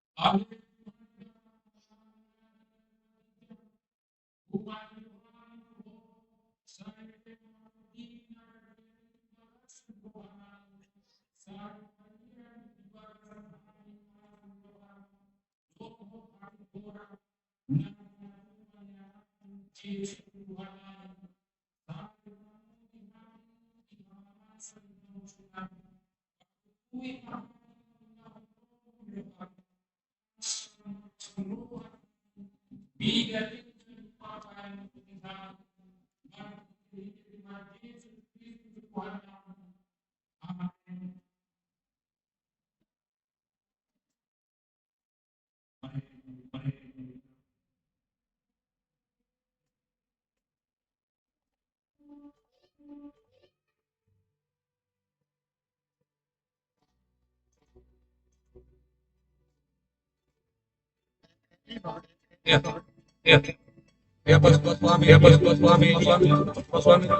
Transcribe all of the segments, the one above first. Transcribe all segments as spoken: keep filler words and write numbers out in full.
Amen. Iya. Iya. Iya, pas, pas, paham, ya, pas, pas, paham, ya, pas, paham, ya, pas, paham, ya.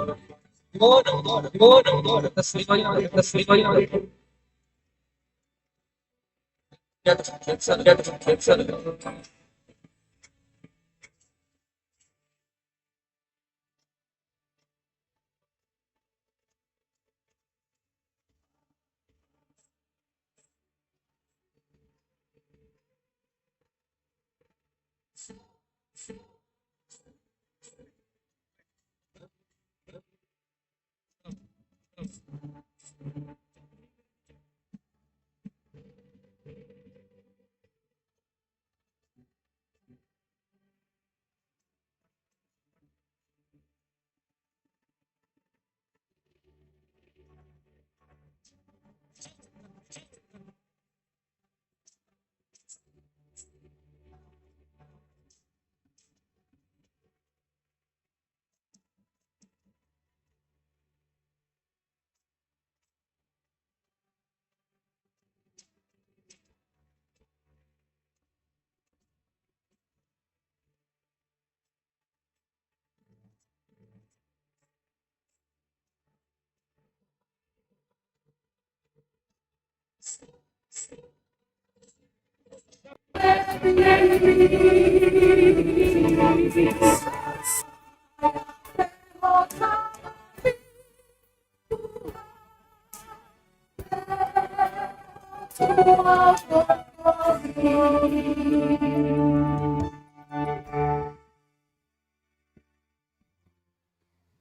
Di bawah, di bawah, di bawah, di bawah, di atas, di bawah, di atas, di bawah. Di atas, di atas, di atas, di atas.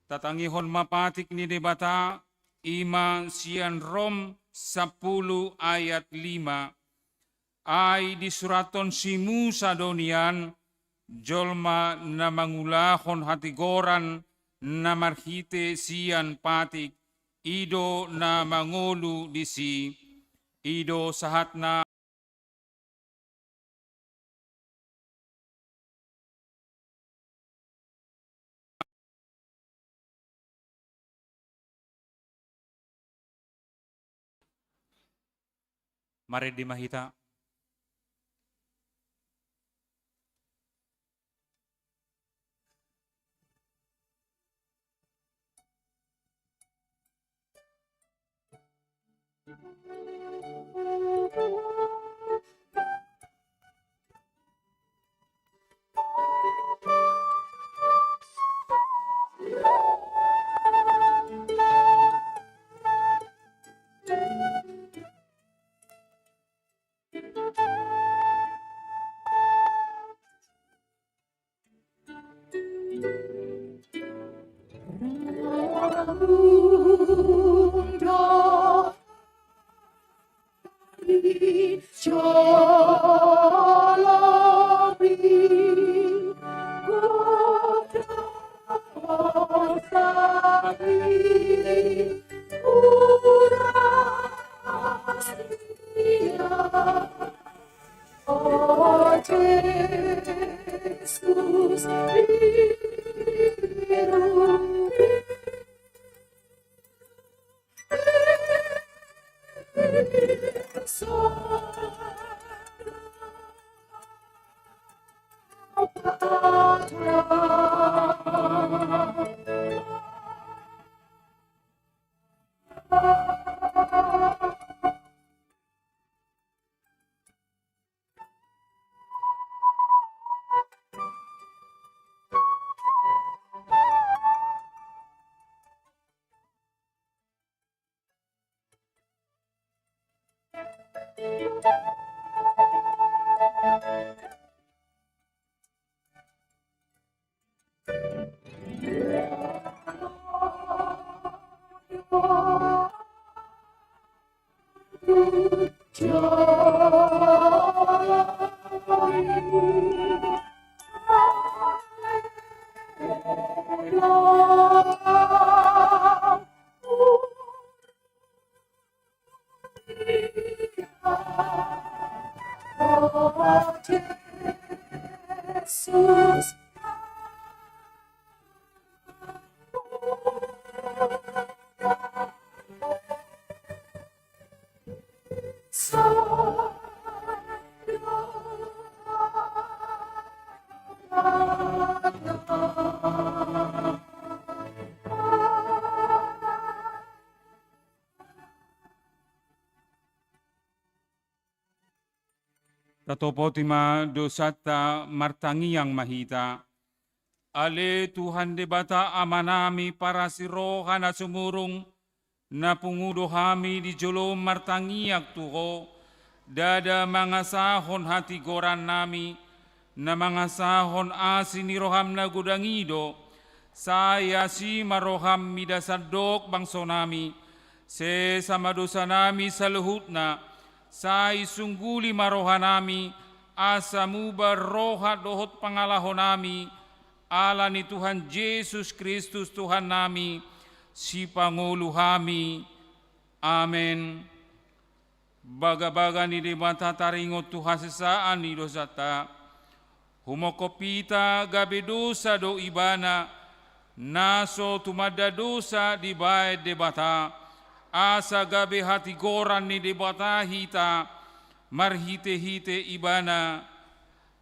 Tatangihon ma patik ni Debata, i ma sian Rom sampulu ayat lima. Ai disurathon si Musa do nian, jolma na mangulahon hatigoran na marhite sian patik, i do na mangolu disi. I do sahatna. Marende ma hita. Tatopoti ma dosanta, martangiang ma hita. Ale Tuhan Debata Amanami parasi roha na sumurung, na pungu do hami di jolom martangiang tu Ho, ndada mangasahon hatigorannami, na mangasahon asi ni roham na godang i do, sai asi ma roham mida sandok bangsonami, sesa ma dosanami saluhutna, sai sungguli ma rohanami, asa muba roha dohot pangalahonami, ala ni Tuhan Jesus Kristus Tuhannami, Sipangolu hami. Amen. Bagabaga ni Debata taringot tu hasesaan ni dosanta. Humongkop hita gabe dosa do Ibana, na so tumanda dosa dibaen Debata, asa gabe hatigoran ni Debata hita, marhitehite Ibana.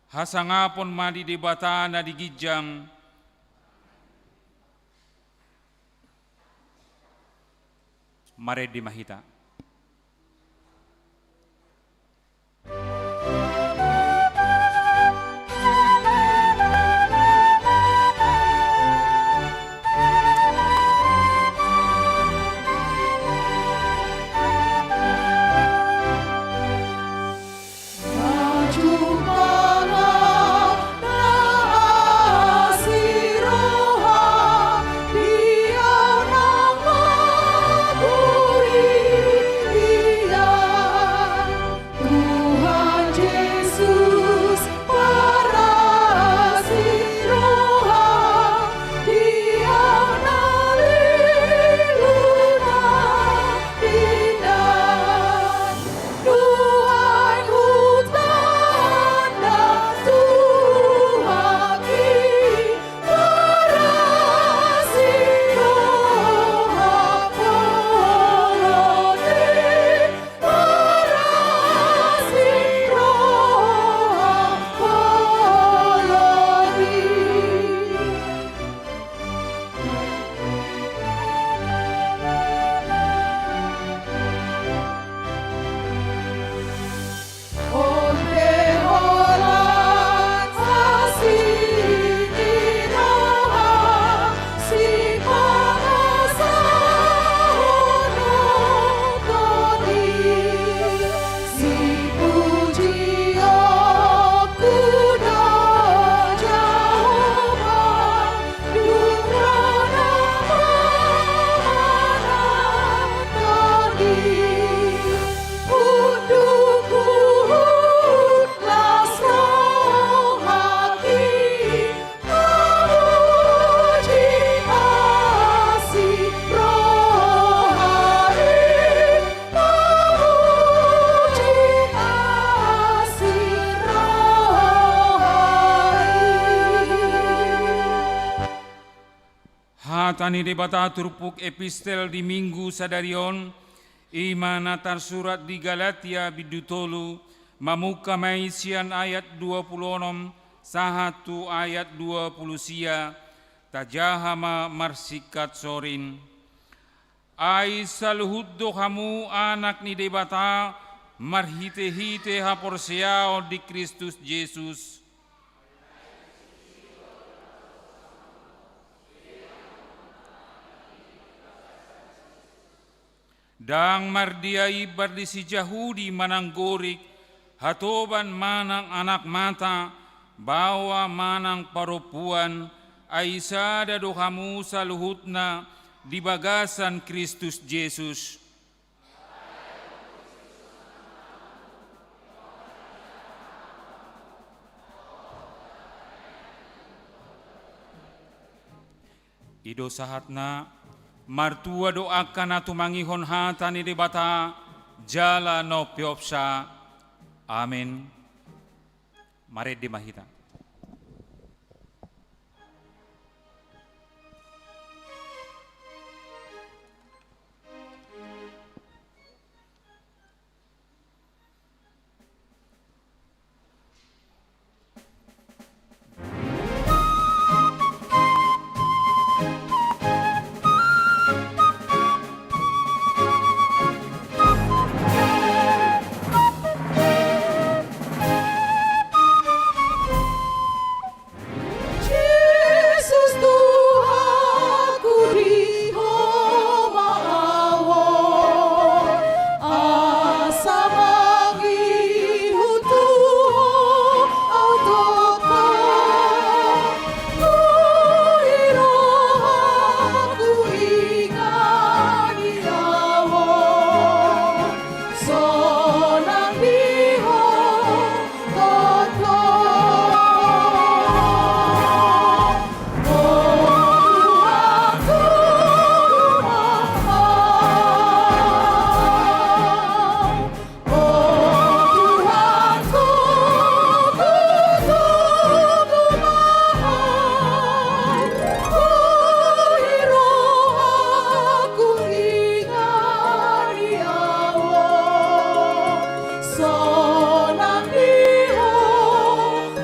Hasangapon ma di Debata na di ginjang. Marende ma hita. Hata ni Debata turpuk epistel di Minggu sadari on, i ma na tarsurat di Galatia bindu tolu, mamungka ma i sian ayat dua pulu onom sahat tu ayat dua pulu sia, tajaha ma marsingkat sorin. Ai saluhut do hamu anak ni Debata marhitehite haporseaon di Kristus Jesus. Ndang mardia imbar di si Jahudi manang Gorik, hatoban manang anak mata, baoa manang parompuan, ai sada do hamu saluhutna di bagasan Kristus Jesus. I do sahatna, martua do angka na tumangihon hata ni Debata jala na umpeopsa. Amen. Marende ma hita. Jesus Tuhanku, di Ho ma au, asa mangihut tu Ho au tongtong. Tu i rohangku ingani au, sonang di Ho. Sonang di Ho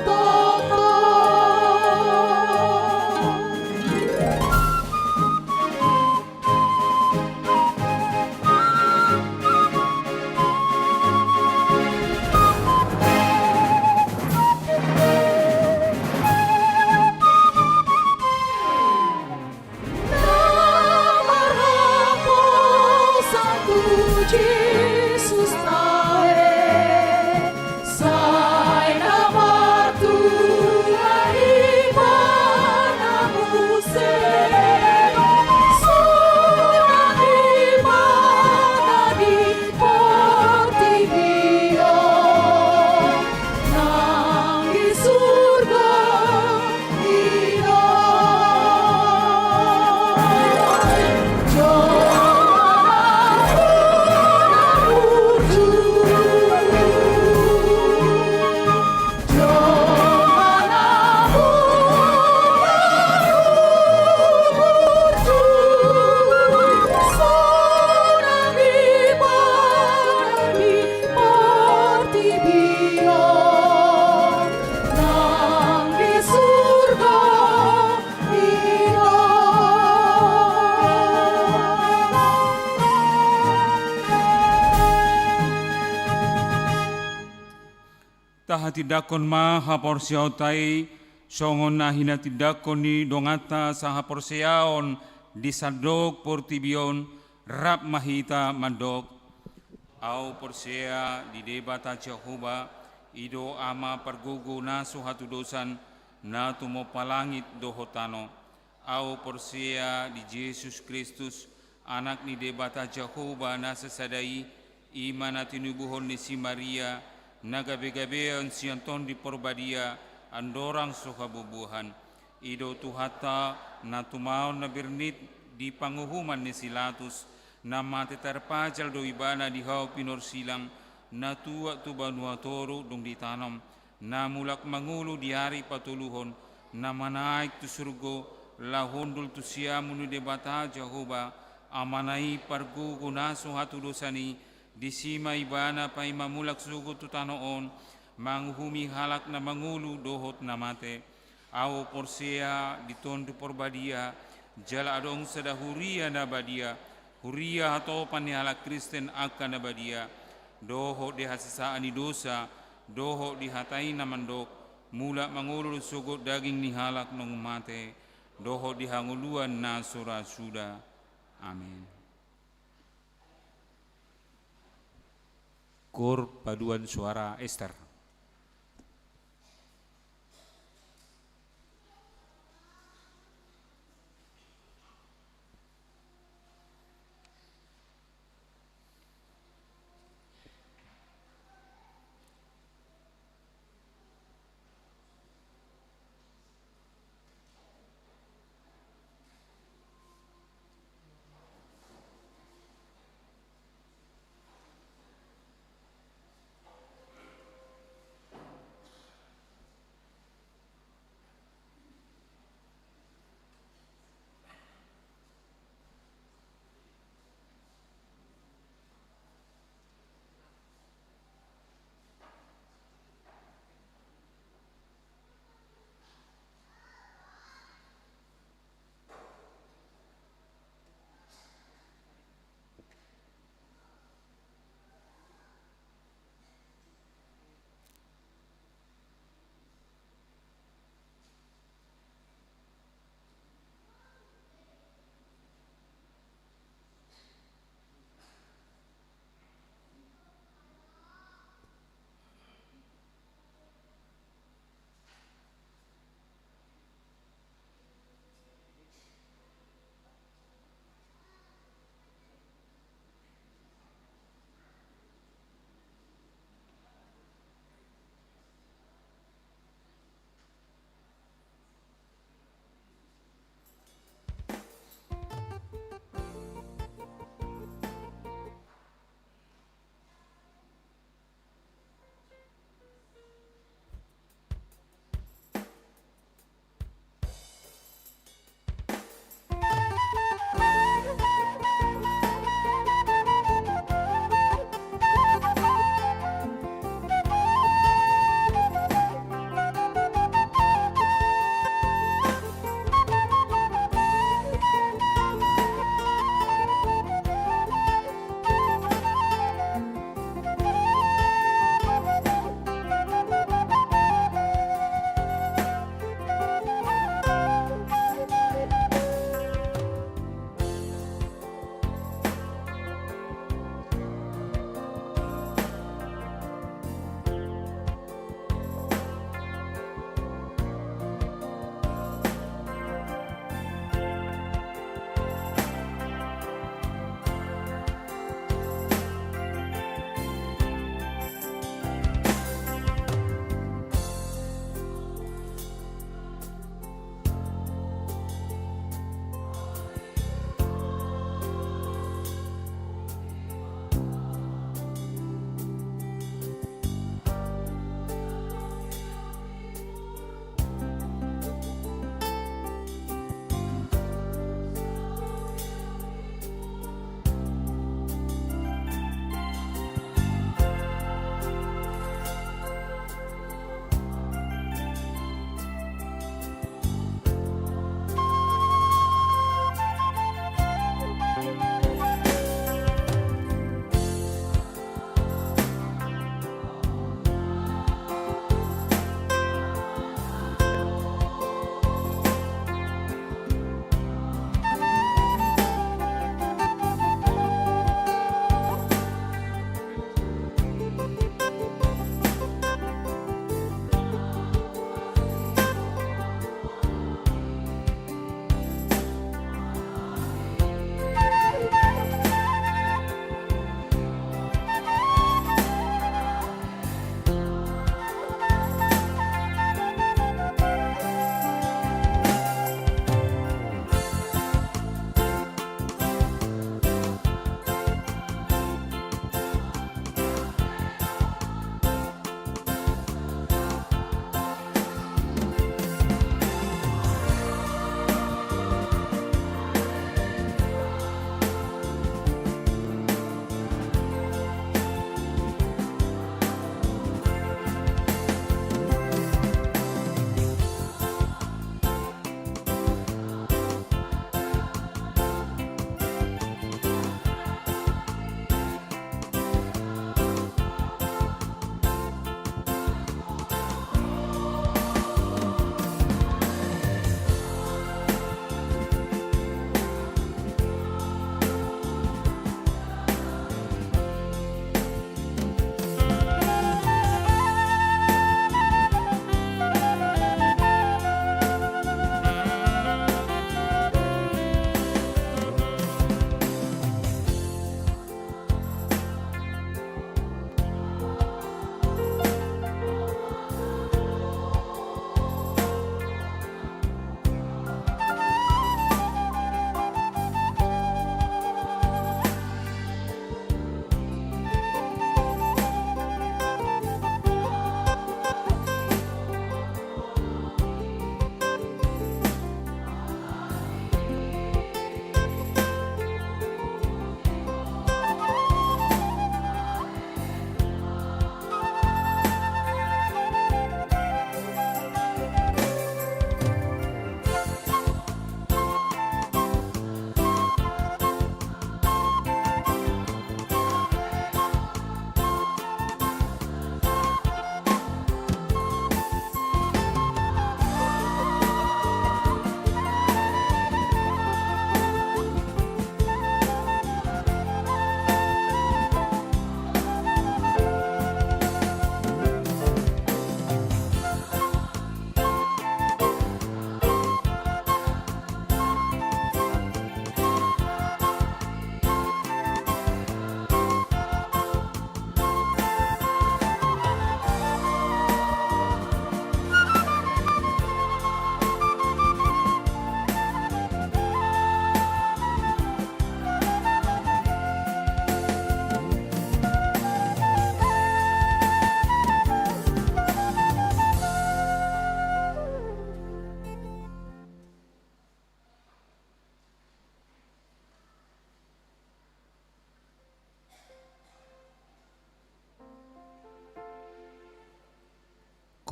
tongtong. Na marhaposan tu Jesus tahe, sai na martua ibana muse, sonang ibana di portibi on, nang di surgo. Nang di surgo i do. Tahatindangkon ma haporseaonta i, songon na hinatindangkon ni donganta sahaporseaon di sandok portibi on, rap ma hita mandok. Ahu porsea di Debata Jahowa, i do Ama pargogo na so hatudosan, na tumompa langit dohot tano. Ahu porsea di Jesus Kristus, Anak ni Debata Jahowa na sasada i, i ma na tinubuhon ni si Maria, na gabegabeon sian Tondi Porbadia, andorang so habubuhan. I do Tuhanta, na tumaon na bernit di panguhuman ni si Latus, na mate tarpajal do ibana di hau pinorsilang, na tuat tu banua toru dung ditanom, na mulak mangolu di ari patoluhon, na manaek tu surgo, Laho hundul tu siamun ni Debata Jahowa, Amana i pargogo na so hatudosan i, disi ma ibana paima mulak sogot tu tano on, manguhumi halak na mangolu dohot na mate. Ahu porsea di Tondi Parbadia, jala adong sada huria na badia, huria hatopan ni halak Kristen angka na badia, dohot di hasesaan ni dosa, dohot di hata i na mandok, mulak mangolu do sogot daging ni halak naung mate, dohot di hangoluan na so ra suda. Amen. Koor paduan suara Ester.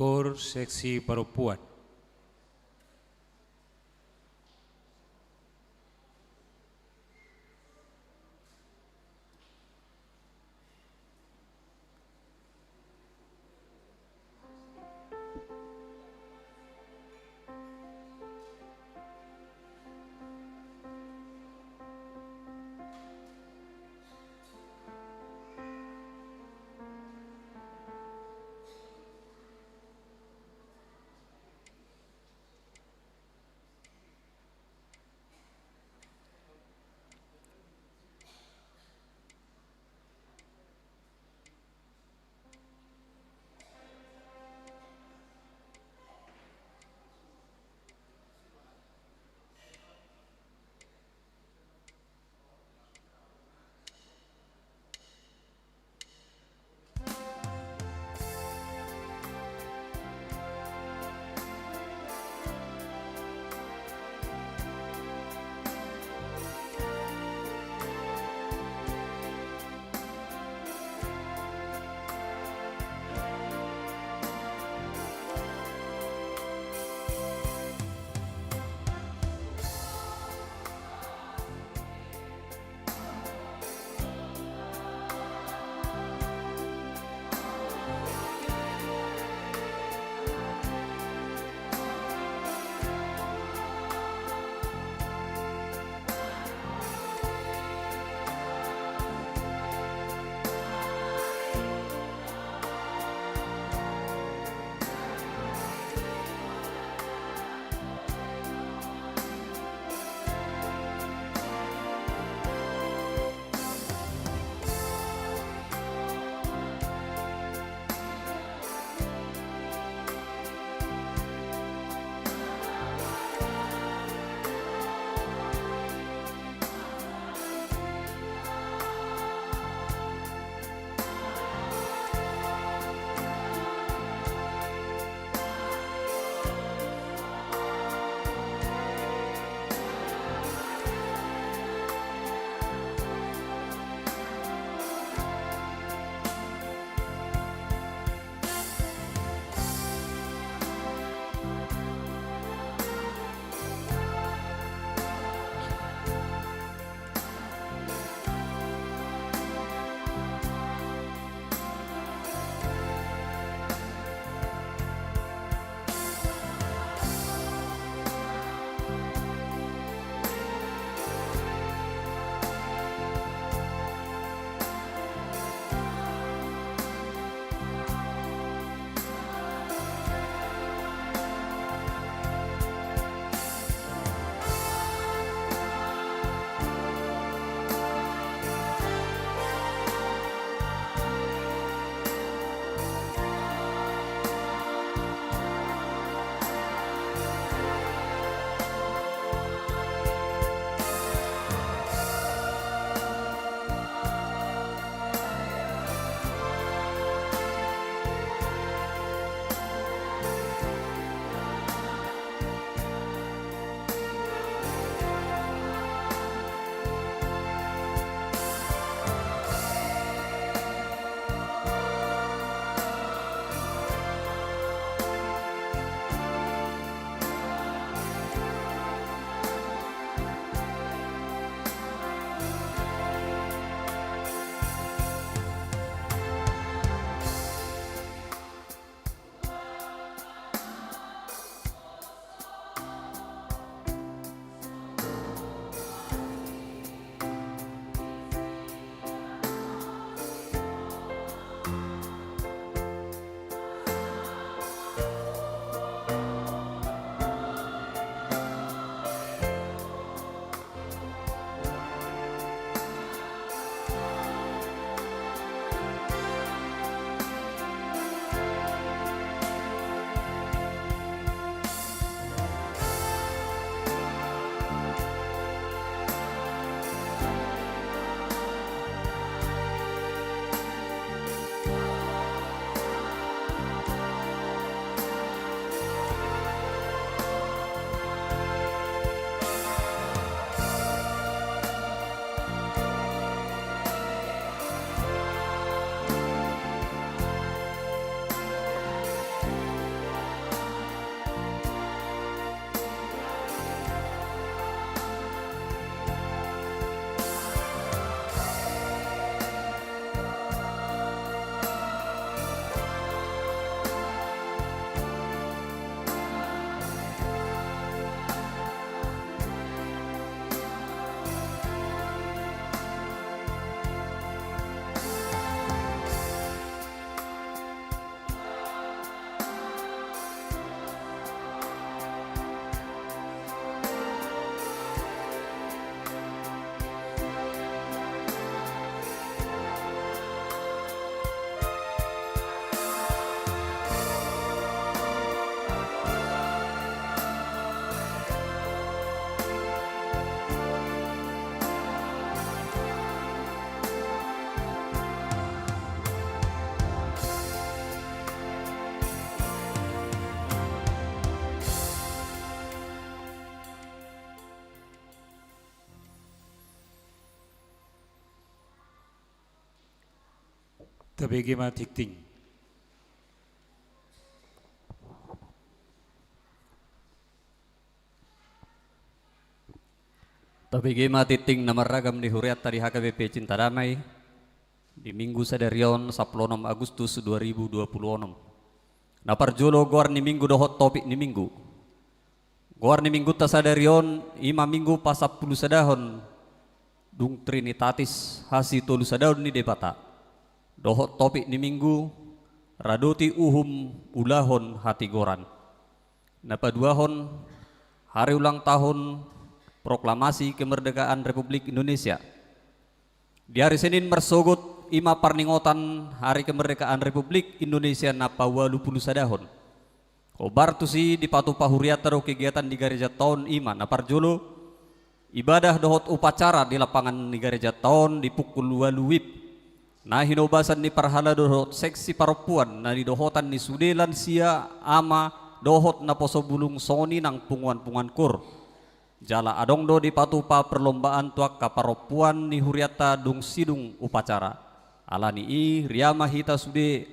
Kor seksi parompuan. Tabege ma tingting. Tabege ma tingting na marragam ni hurianta di H K B P Cinta Damai di Minggu sadari on, sampulu onom Agustus dua ribu dua pulu onom. Na parjolo, goar ni Minggu dohot topik ni Minggu. Goar ni Minggunta sadari on i ma Minggu pasampulu sadahon dung Trinitatis, hasitolu sadaon ni Debata, dohot topik ni Minggu, radoti uhum ulahon hatigoran. Na paduahon, hari ulang tahun proklamasi kemerdekaan Republik Indonesia. Di ari Senin marsogot i ma parningotan hari kemerdekaan Republik Indonesia na paualu pulu sadahon. Hombar tusi dipatupa hurianta do kegiatan di garejanta on, i ma na parjolo, ibadah dohot upacara di lapangan ni garejanta on di pukul ualu wib. Na hinobasan ni parhalado dohot seksi parompuan na nidohotan ni sude lansia, ama, dohot naposo bulung, songon i nang punguan-punguan kur. Jala adong do dipatupa perlombaan tu angka parompuan ni hurianta dung sidung upacara. Ala ni i, riama hita sude,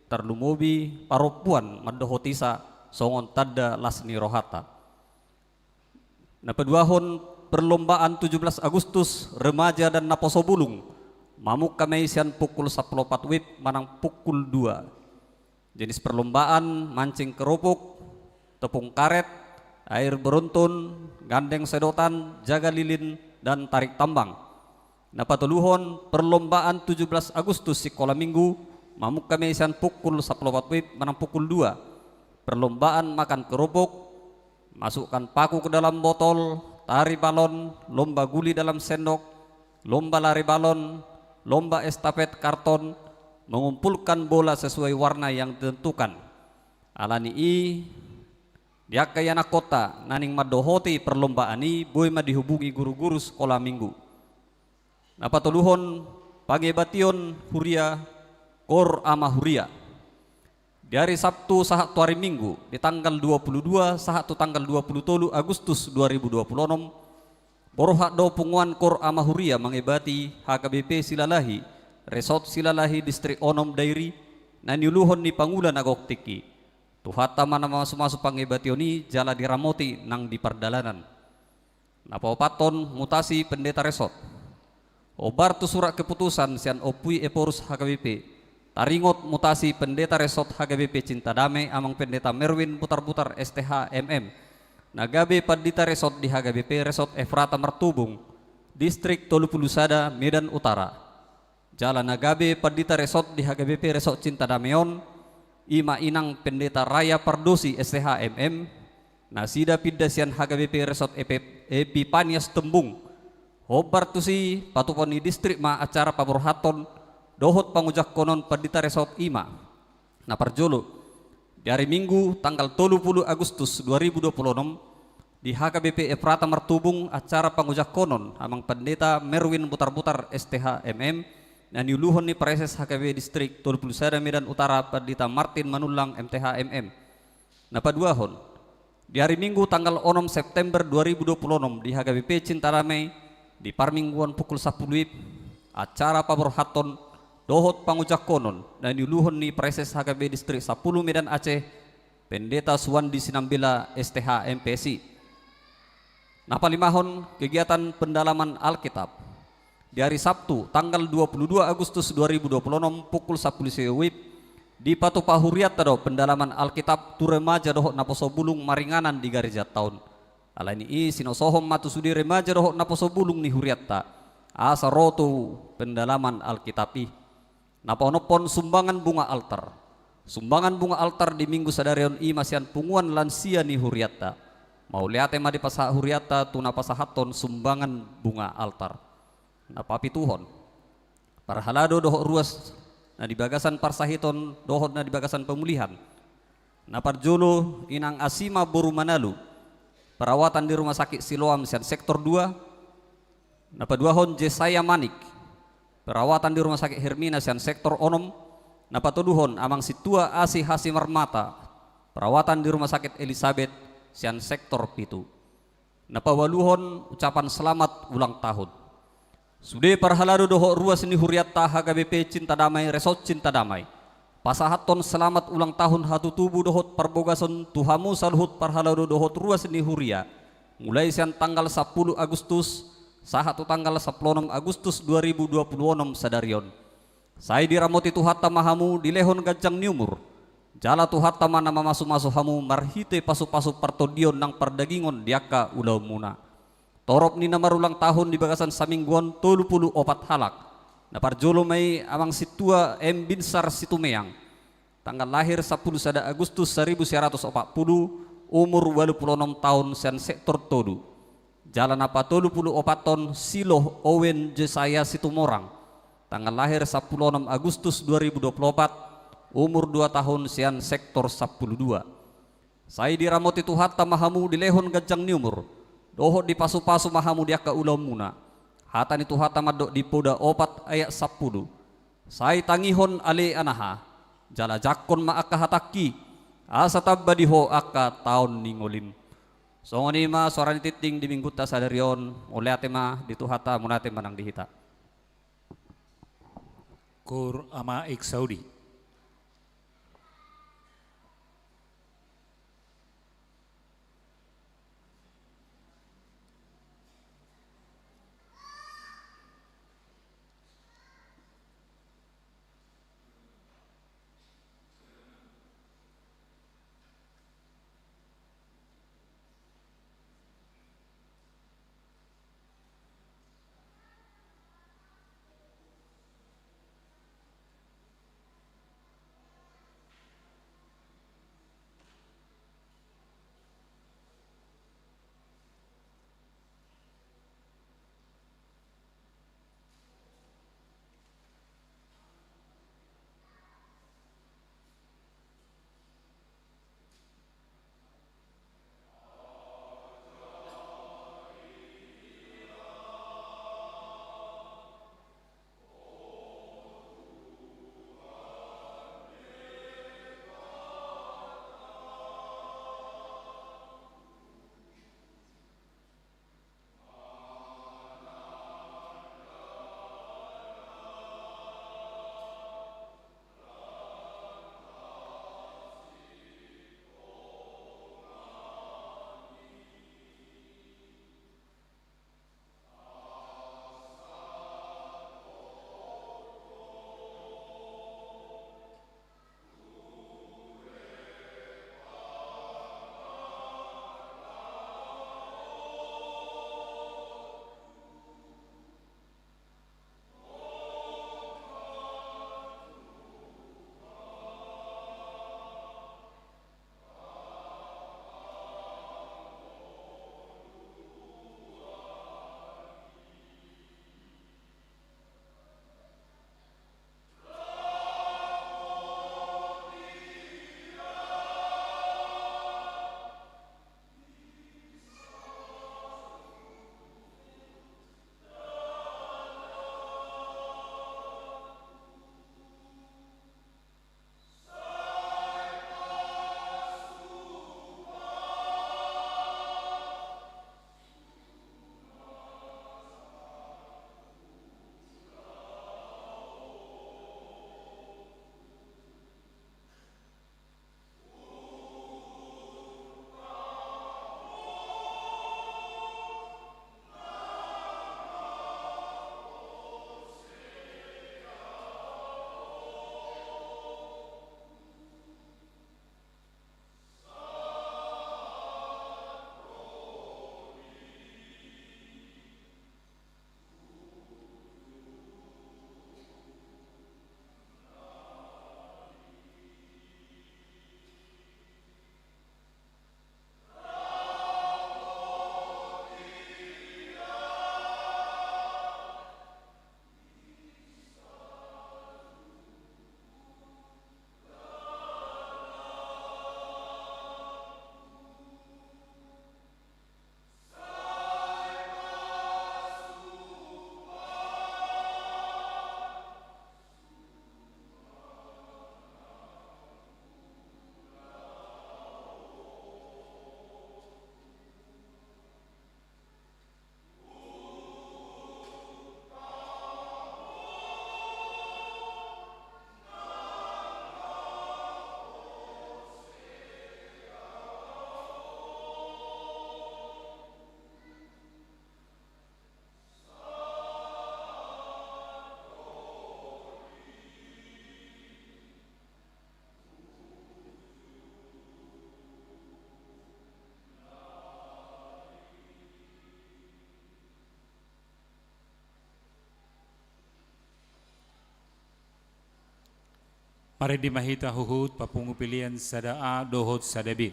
tarlumobi parompuan, mandohotisa songon tanda las ni rohanta. Na paduahon, perlombaan tujuh belas Agustus remaja dan naposo bulung, mamungka ma i sian pukul sampulu opat wib manang pukul dua. Jenis perlombaan mancing kerupuk, tepung karet, air beruntun, gandeng sedotan, jaga lilin, dan tarik tambang. Na patoluhon, perlombaan tujuh belas Agustus sikola minggu, mamungka ma i sian pukul sampulu opat wib manang pukul dua. Perlombaan makan kerupuk, masukkan paku ke dalam botol, tari balon, lomba guli dalam sendok, lomba lari balon, lomba estafet karton, mengumpulkan bola sesuai warna yang ditentukan. Ala ni i, di angka ianakhonta naeng mandohoti perlombaan i, boi ma dihubungi guru-guru sikola minggu. Na patoluhon, pangebation huria, koor ama huria. Di ari Sabtu sahat tu ari Minggu, di tanggal dua pulu dua sahat tu tanggal dua pulu tolu Agustus dua ribu dua pulu onom, borhat do punguan koor ama huria mangebati H K B P Silalahi, Resort Silalahi, Distrik onom, Dairi, na niuluhon ni pangula na gok tingki. Tuhanta ma na mamasumasu pangebation i jala diramoti nang di pardalanan. Na paopathon, mutasi pendeta resort. Hombar tu surat keputusan sian Ompu i Ephorus H K B P, taringot mutasi pendeta resort H K B P Cinta Damai, Amang Pendeta Merwin Butarbutar, S T H, M M, na gabe pandita resort di H K B P Resort Efrata Martubung, Distrik tolu pulu sada, Medan Utara. Jala na gabe pandita resort di H K B P Resort Cinta Damai on, i ma Inang Pendeta Raya Pardosi, S T H, M M, nasida pinda sian H K B P Resort Epe-, Epipanias Tembung. Hombar tusi, patupahon ni distrik ma acara paborhathon dohot pangujangkonon pandita resort, i ma. Na parjolo, di ari Minggu tanggal tolu pulu Agustus dua ribu dua pulu onom, di H K B P Efrata Martubung, acara pangujangkonon Amang Pendeta Merwin Butarbutar, S T H, M M, na niuluhon ni Praeses H K B P Distrik tolu pulu sada Medan Utara, Pandita Martin Manullang, M T H, M M. Na paduahon, di ari Minggu tanggal onom September dua ribu dua pulu onom, di H K B P Cinta Damai, di parmingguan pukul sampulu wib, acara paborhathon dohot pangujangkonon na niuluhon ni Praeses H K B P Distrik sampulu Medan Aceh, Pendeta Suwandi Sinambela, S T H, M P S I. Na palimahon, kegiatan pendalaman Alkitab. Di ari Sabtu tanggal dua pulu dua Agustus dua ribu dua pulu onom, pukul sampulu sia wib, dipatupa hurianta do pendalaman Alkitab tu remaja dohot naposo bulung maringanan di garejanta on. Ala ni i, sinosohon ma tu sude remaja dohot naposo bulung ni hurianta, asa ro tu pendalaman Alkitab i. Na paonomhon, sumbangan bunga altar. Sumbangan bunga altar di Minggu sadari on i ma sian punguan lansia ni hurianta. Mauliate ma dipasahat hurianta tu na pasahathon sumbangan bunga altar. Na papituhon, parhalado dohot ruas na di bagasan parsahiton dohot na di bagasan pemulihan. Na parjolo, Inang Asima boru Manalu, perawatan di Rumah Sakit Siloam sian sektor dua. Na paduahon, Jesaya Manik, perawatan di Rumah Sakit Hermina sian sektor onom. Na patoluhon, Amang Sintua Asi Hasimarmata, perawatan di Rumah Sakit Elizabeth sian sektor pitu. Na paualuhon, ucapan selamat ulang tahun. Sude parhalado dohot ruas ni hurianta H K B P Cinta Damai, Resort Cinta Damai, pasahathon selamat ulang tahun hatutubu dohot parbogason tu hamu saluhut parhalado dohot ruas ni huria, mulai sian tanggal sampulu Agustus sahat tu tanggal sampulu onom Agustus dua ribu dua pulu onom sadari on. Sai diramoti Tuhanta ma hamu dilehon ganjang ni umur, jala Tuhanta ma na mamasumasu hamu marhite pasupasu partondion nang pardagingon di angka ulaonmuna. Torop ni na marulang tahun di bagasan saminggu on tolu pulu opat halak. Na parjolo ma i Amang Sintua M Binsar Situmeang, tanggal lahir sampulu sada Agustus saribu sia ratus opat pulu, umur ualu pulu onom taon, sian sektor Todu. Jala na patolu pulu opathon Siloh Owen Jesaya Situmorang, tanggal lahir sampulu onom Agustus dua ribu dua pulu opat, umur dua tahun, sian sektor sampulu dua. Sai diramoti Tuhanta ma hamu dilehon ganjang ni umur, dohot dipasupasu ma hamu di angka ulaonmuna. Hata ni Tuhanta mandok di Poda opat ayat sampulu: Sai tangihon ale anaha, jala jangkon ma angka hatangki, asa tamba di ho angka taon ni ngolim. Songon i ma suara ni tingting di minggunta sadari on. Mauliate ma di Tuhanta, mauliate ma nang di hita. Kur Ama Iksaudi. Marende ma hita huhut papungu pelean sada A dohot sada B.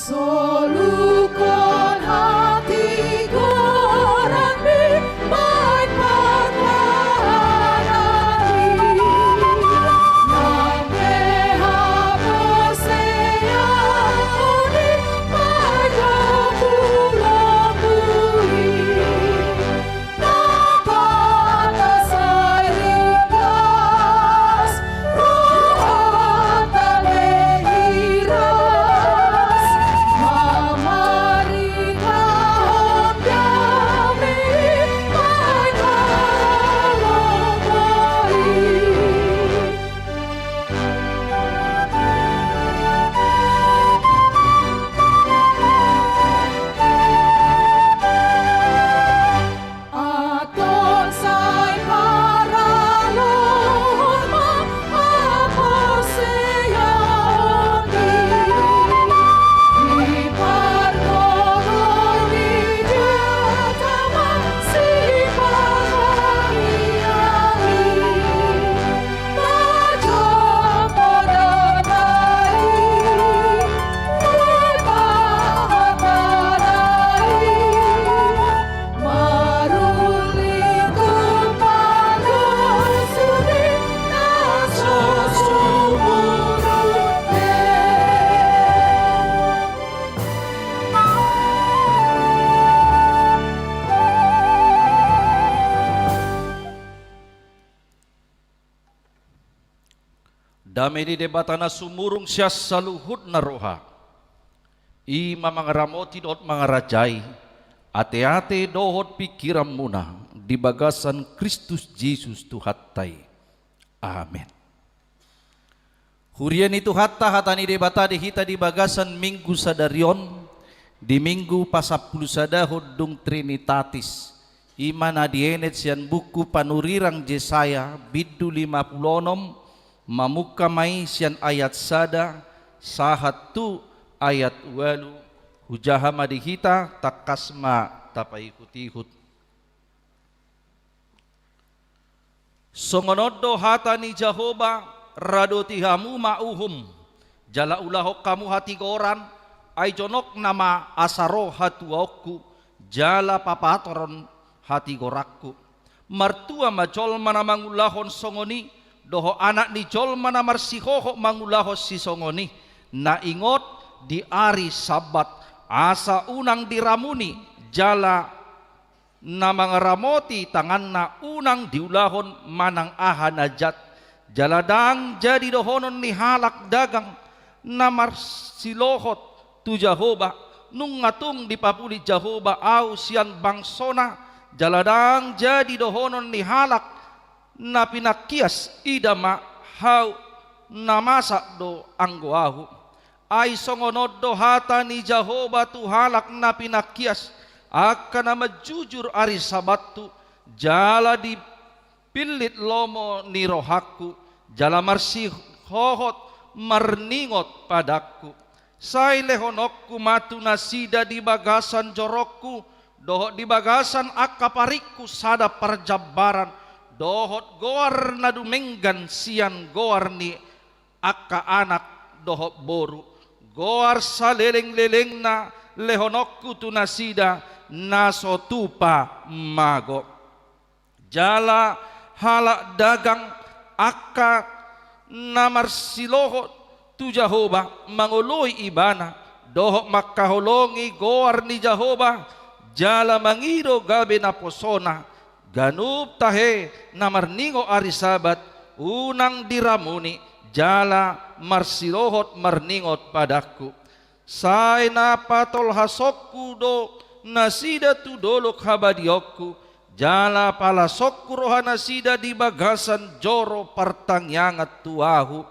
Soluhon hatigoranmi baen parmahananmi, nang pe haporseaonni baen lombulombu i. Antong sai paraloan ma haporseaonmi, di pargogoi jata ma sipahiali. Dame ni Debata na sumurung sian saluhutna roha, i ma mangaramoti dohot mangarajai ateate dohot pingkiranmuna di bagasan Kristus Jesus Tuhanta i. Amen. Huria ni Tuhanta, hata ni Debata di hita di bagasan Minggu sadari on, di Minggu pasampulusadahon dung Trinitatis, i ma na dienet sian buku panurirang Jesaya, bindu lima pulu onom, mamungka ma i sian ayat sada sahat tu ayat ualu, hujaha ma di hita, tangkas ma tapaihutihut. Songon on do hata ni Jahowa: Radoti hamu ma uhum, jala ulahon hamu hatigoran, ai jonok nama asa ro hatuaonku, jala papatorhon hatigoranku. Martua ma jolma na mangulahon songon i, dohot anak ni jolma na marsihohot mangulahon sisongon i, na ingot di ari Sabbat, asa unang diramuni, jala na mangaramoti tanganna unang diulahon manang aha na jat, jala ndang jadi dohonon ni halak dagang na marsilohot tu Jahowa: Nunga tung dipapulit Jahowa ahu sian bangsona. Jala ndang jadi dohonon ni halak na pinangkias: Ida ma, ahu na masak do anggo ahu. Ai songon on do hata ni Jahowa tu halak na pinangkias, angka na manjujur ari Sabbathu, jala dipillit lomo ni rohangku, jala marsihohot marningot padangku. Sai lehononku ma tu nasida di bagasan jorongku, dohot di bagasan angka paringku sada parjambaran, dohot goar na dumenggan sian goar ni angka anak dohot boru, goar salelenglelengna lehononku tu nasida na so tupa mago. Jala halak dagang, angka na marsilohot tu Jahowa mangoloi Ibana, dohot mangkaholongi goar ni Jahowa, jala mangido gabe naposona, ganup tahe na marningot ari Sabbat, unang diramuni, jala marsilohot marningot padangku. Sai na patolhasonku do nasida tu dolok habadiaonku, jala palasonku roha nasida di bagasan joro partangiangan tu ahu.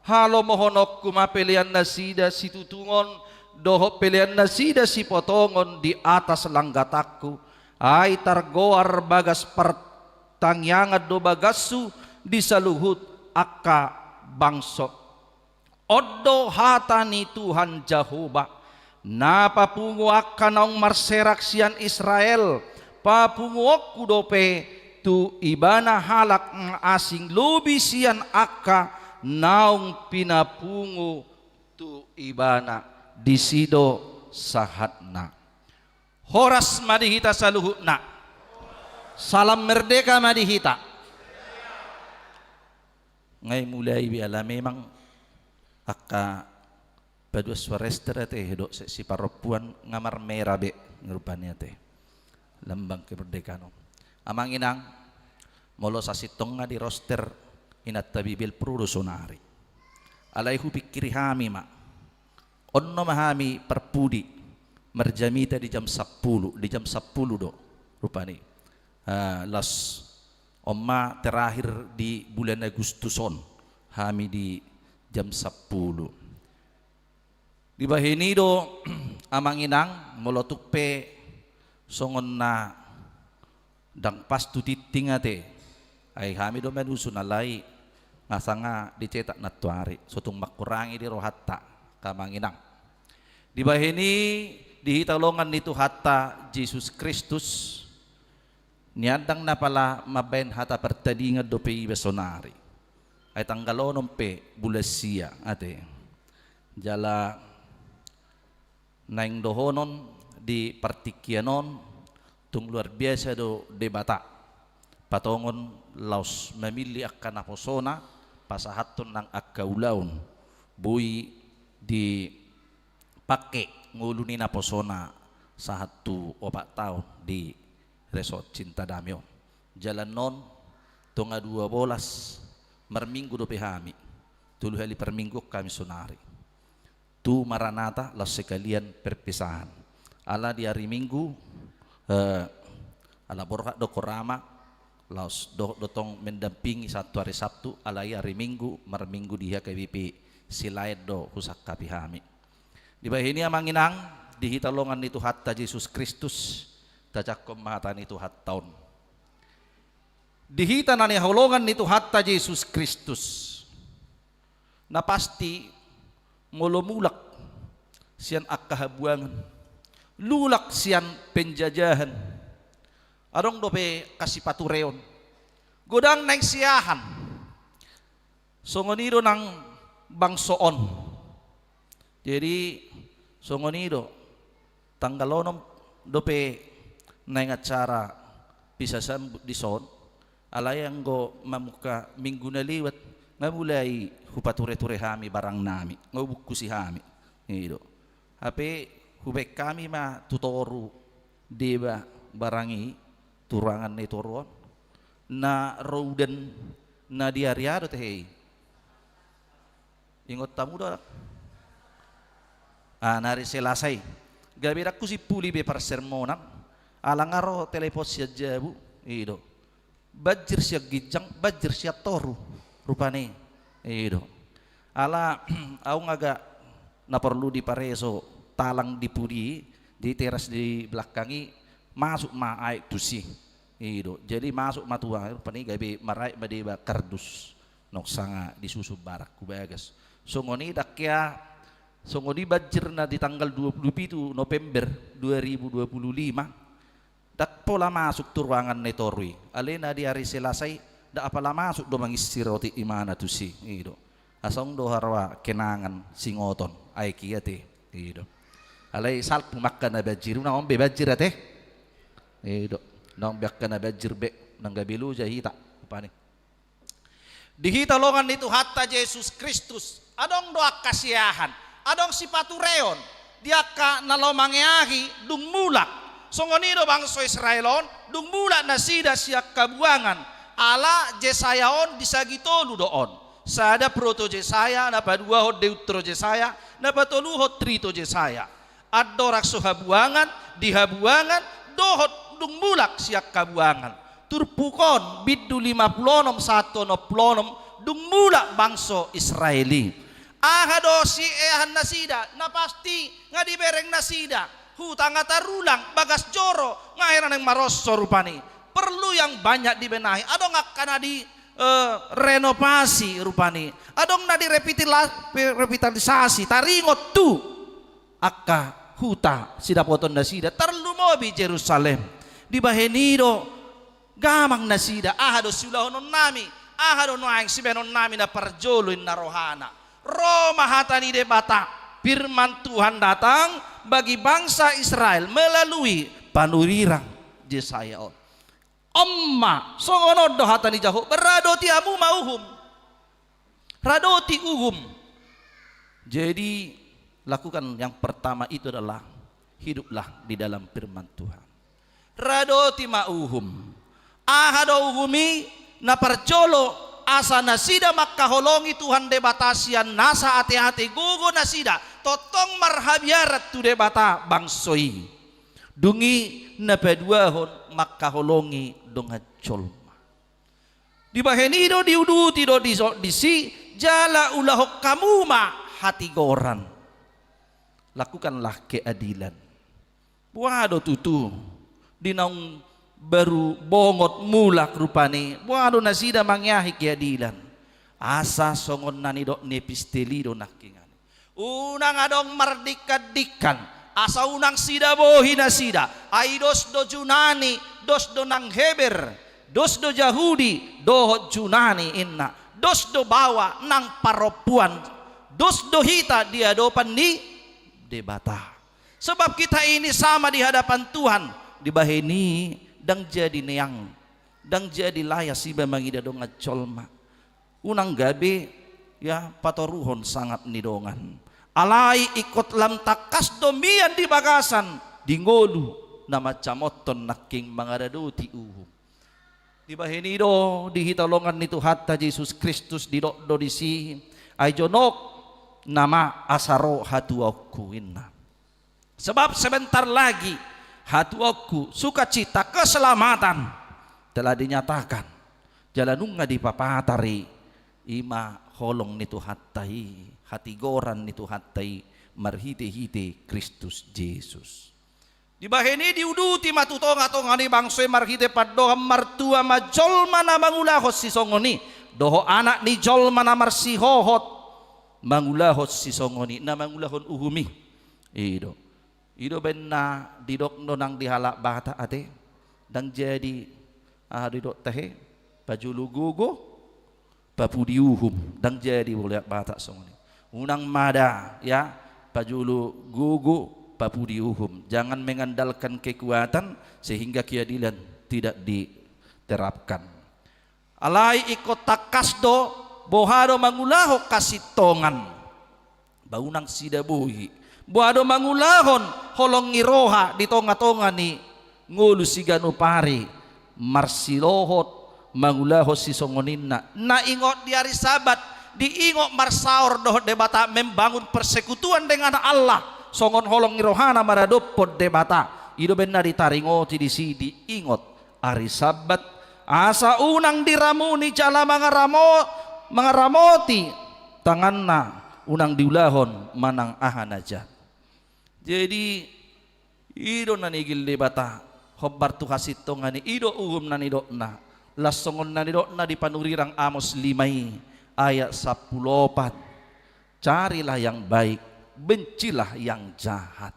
Halomohononku ma pelean nasida situtungon, dohot pelean nasida sipotongon di atas langgatanku. Ai targoar bagas partangiangan do bagashu di saluhut angka bangso. On do hata ni Tuhan Jahowa, na papungu angka naung marserak sian Israel, papunguonku dope tu ibana halak na asing lobi sian angka naung pinapungu tu ibana. Disi do sahatna. Horas ma di hita saluhutna. Salam merdeka ma di hita. Nga i mulai be ala memang angka paduan suara ester ate, dohot seksi parompuan nga marmera be rupani ate. Lambang kemerdekaan on. Amang inang, molo sasintongna di roster inanta Bibelvrouw do sonari. Alai hupingkiri hami ma. On nama hami parpudi marjamita di jam sampulu, di jam sampulu do rupani. Ah, laos on ma terakhir di bulan Agustus on hami di jam sampulu. Dibahen i do, amang inang, molo tung pe songon na ndang pas tu tingting ate, ai hami do manusun, alai nga sanga dicetak nantuari, so tung mangkurangi di rohanta, amang inang. Dibahen i, di hita holongan ni Tuhanta Jesus Kristus, nian ndang na pola mambahen hata partadingan dope iba sonari. Ai tanggal onom pe bulan sia ate. Jala naeng dohonon di partingkian on, tung luar biasa do Debata patongon laos mamillit angka naposona pasahathon nang angka ulaon boi dipangke ngolu ni naposona sahat tu opat taon di Resort Cinta Damai on. Jala annon tonga dua bolas marminggu dope hami, tolu hali parminggu hami sonari. Tu Maranatha laos sekalian perpisahan. Ala di ari Minggu, eh, ala borhat do Korama, laos dohot do tong mendampingi sahat tu ari Sabtu, alai ari Minggu, marminggu di H K B P Silaen do husangkapi hami. Dibahen i amang inang, di hita holongan ni Tuhanta Jesus Kristus, tajangkon ma hata ni Tuhanta on. Di hita na nihaholongan ni Tuhanta Jesus Kristus, na pasti molo mulak sian angka habuangan, mulak sian penjajahan, adong dope hasipatureon, Godang naeng siahan. Songon i do nang bangso on. Jadi, songon i do, tanggal onom dope naeng acara pisasambut dison, alai anggo mamungka minggu na liwat, nga mulai hupature-ture hami barangnami, nga hubungkusi hami. I do. Hape hubaen hami ma tu toru deba barang i, tu ruangan ni toru on. Na ro udan na di ari aha do tehe i? Ingot hamu do? Ah, na ari Selasa i. Gabe ndang husimpuli be parsermonan. Ala nga ro telepon sian jabu. I do. Banjir sian ginjang, banjir sian toru. Rupani. I do. Ala, au nga agak na porlu dipareso talang di pudi, di teras di belakang i, masuk ma aek tusi. I do. Jadi masuk ma tu aha, rupani gabe maraek ma deba kardus. Nunga sanga disusun barak hu bagas. Songon i ndang hea, songon i banjir na di tanggal dua puluh pitu November dua ribu dua puluh lima, ndang pola masuk tu ruangan ni toru i. Alai na di ari Selasa i, ndang apala masuk do mangisi roti imana tusi. I do. Asa tung do haroa kenangan singoton. Aek i ate. I do. Alai salpu ma angka na banjir, unang on be banjir ate. I do. Unang be angka na banjir be, nang gabe loja hita. Rupani. Di hita holongan ni Tuhanta Jesus Kristus, adong do angka siahan, adong sipatureon, di angka na laho mangeahi dung mulak. Songon i do bangso Israel on, dung mulak nasida sian habuangan, ala Jesaya on disagi tolu do on. Sada proto Jesaya, na paduahon deutro Jesaya, na patoluhon trito Jesaya. Andorang so habuangan, di habuangan, dohot dung mulak sian habuangan. Turpuk on, bindu lima pulu onom sahat tu onom pulu onom, dung mulak bangso Israel i. Aha do sieahan nasida, na pasti nga dibereng nasida. Huta nga tarulang, bagas joro, nga hea naeng maroso rupani. Perlu yang banyak dibenahi. Adong angka na di, eh, renovasi rupani. Adong na di revitila-, revitalisasi, taringot tu angka huta sidapoton nasida, tarlumobi Jerusalem. Dibahen i do gamang nasida, aha do siulahononnami, aha do nuaeng sibahenonnami na parjolo, inna rohana. Ro ma hata ni Debata, firman Tuhan datang bagi bangsa Israel melalui panurirang Jesaya on. On ma, songon on do hata ni Jahowa, radoti hamu ma uhum. Radoti uhum. Jadi, lakukan yang pertama itu adalah hiduplah di dalam firman Tuhan. Radoti ma uhum. Aha do uhum i? Na parjolo, asa nasida mangkaholongi Tuhan Debata sian nasa ateate gogo nasida, tongtong marhabiaran tu Debata bangso i. Dung i na paduahon mangkaholongi dongan jolma. Dibahen i do diuduti do di so-, disi, jala ulahon hamu ma hatigoran. Lakukanlah keadilan. Boha do tutu, di naung baru bongot mulak rupani, boha do nasida mangeahi keadilan. Asa songon na nidok ni epistel i do nangkiningan. Unang adong mardingkandingkan, asa unang sidabohi nasida, ai dos do Junani, dos do nang Heber, dos do Jahudi, dohot Junani inna, dos do baoa nang parompuan, dos do hita di adopan ni Debata. Sebab kita ini sama di hadapan Tuhan, dibahen i ndang jadi neang, ndang jadi layas iba mangida dongan jolma. Unang gabe, ya, patoruhon sangap ni dongan. Alai ingkon lam tangkas do mian di bagasan, di ngolu na mancamothon nangkin mangaradoti uhum. Dibahen i do di hita holongan ni Tuhanta Jesus Kristus didok do disi, ai jonok nama asa ro hatuaonku inna. Sebab sebentar lagi hatuaonku, sukacita, keselamatan telah dinyatakan. Jala nunga dipapatar i, i ma holong ni Tuhanta i, hatigoran ni Tuhanta i, marhitehite Kristus Jesus. Dibahen i diuduti ma tu tongatonga ni bangso i marhite pandohan, martua ma jolma na mangulahon sisongon i, dohot anak ni jolma na marsihohot mangulahon sisongon i, na mangulahon uhum i. I do. I do baen na didok do nang di halak Batak ate. Ndang jadi, aha didok tahe, Pajolo gogo, papudi uhum, ndang jadi molo adat Batak songon i. Unang mada, ya, pajolo gogo, papudi uhum. Jangan mengandalkan kekuatan sehingga keadilan tidak diterapkan. Alai ingkon tangkas do, boha do mangulahon hasintongan. Ba unang sidaboi. Boha do mangulahon holong ni roha di tonga-tonga ni ngolu siganup ari, marsidohot mangulahon sisongon i. Na ingot di ari Sabat, diingot marsaor dohot Debata, membangun persekutuan dengan Allah, songon holong ni rohana maradophon Debata. I do umbahen na ditaringoti disi, diingot ari Sabat, asa unang diramuni jala mangaramo-, mangaramoti tanganna, unang diulahon manang aha na jahat. Jadi, i do na nigil Debata hombar tu hasintongan i, i do uhum na nidokna. Laos songon na nidokna di panurirang Amos lima i, ayat sampulu opat. Carilah yang baik, bencilah yang jahat.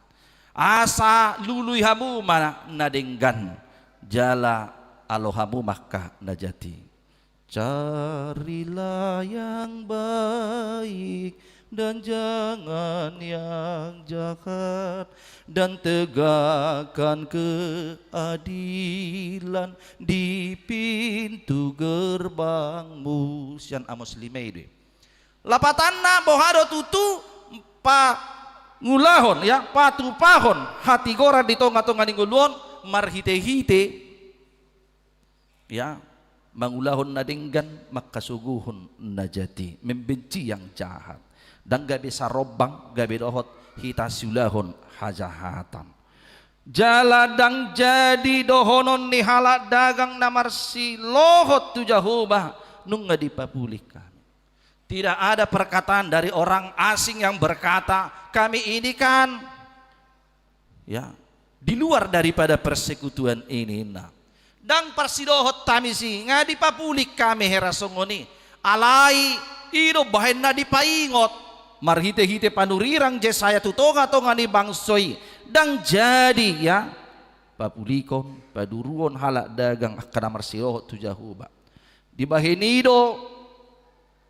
Asa lului hamu ma na denggan, jala alo hamu ma angka na jat i. Carilah yang baik dan jangan yang jahat, dan tegakkan keadilan di pintu gerbangmu. Sian Amos lima i do i. Lapatanna, boha do tutu pangulahon, ya, patupahon hatigoran di tonga-tonga ni ngolu on marhite-hite, ya, mangulahon na denggan, mangkasogohon na jat i, membenci yang jahat. Ndang gabe sarombang, gabe dohot hita siulahon hajahatan. Jala ndang jadi dohonon ni halak dagang na marsilohot tu Jahowa, nunga dipapulihon hami. Tidak ada perkataan dari orang asing yang berkata, "Kami ini kan, ya, di luar daripada persekutuan ini," ninna. Ndang parsidohot hami si, nga dipapulihon hami hera songon i. Alai, i do bahen na dipaingot marhite-hite panurirang Jesaya tu tonga-tonga ni bangso i. Ndang jadi, ya, papulihon, paduruhon halak dagang angka na marsilohot tu Jahowa. Dibahen i do,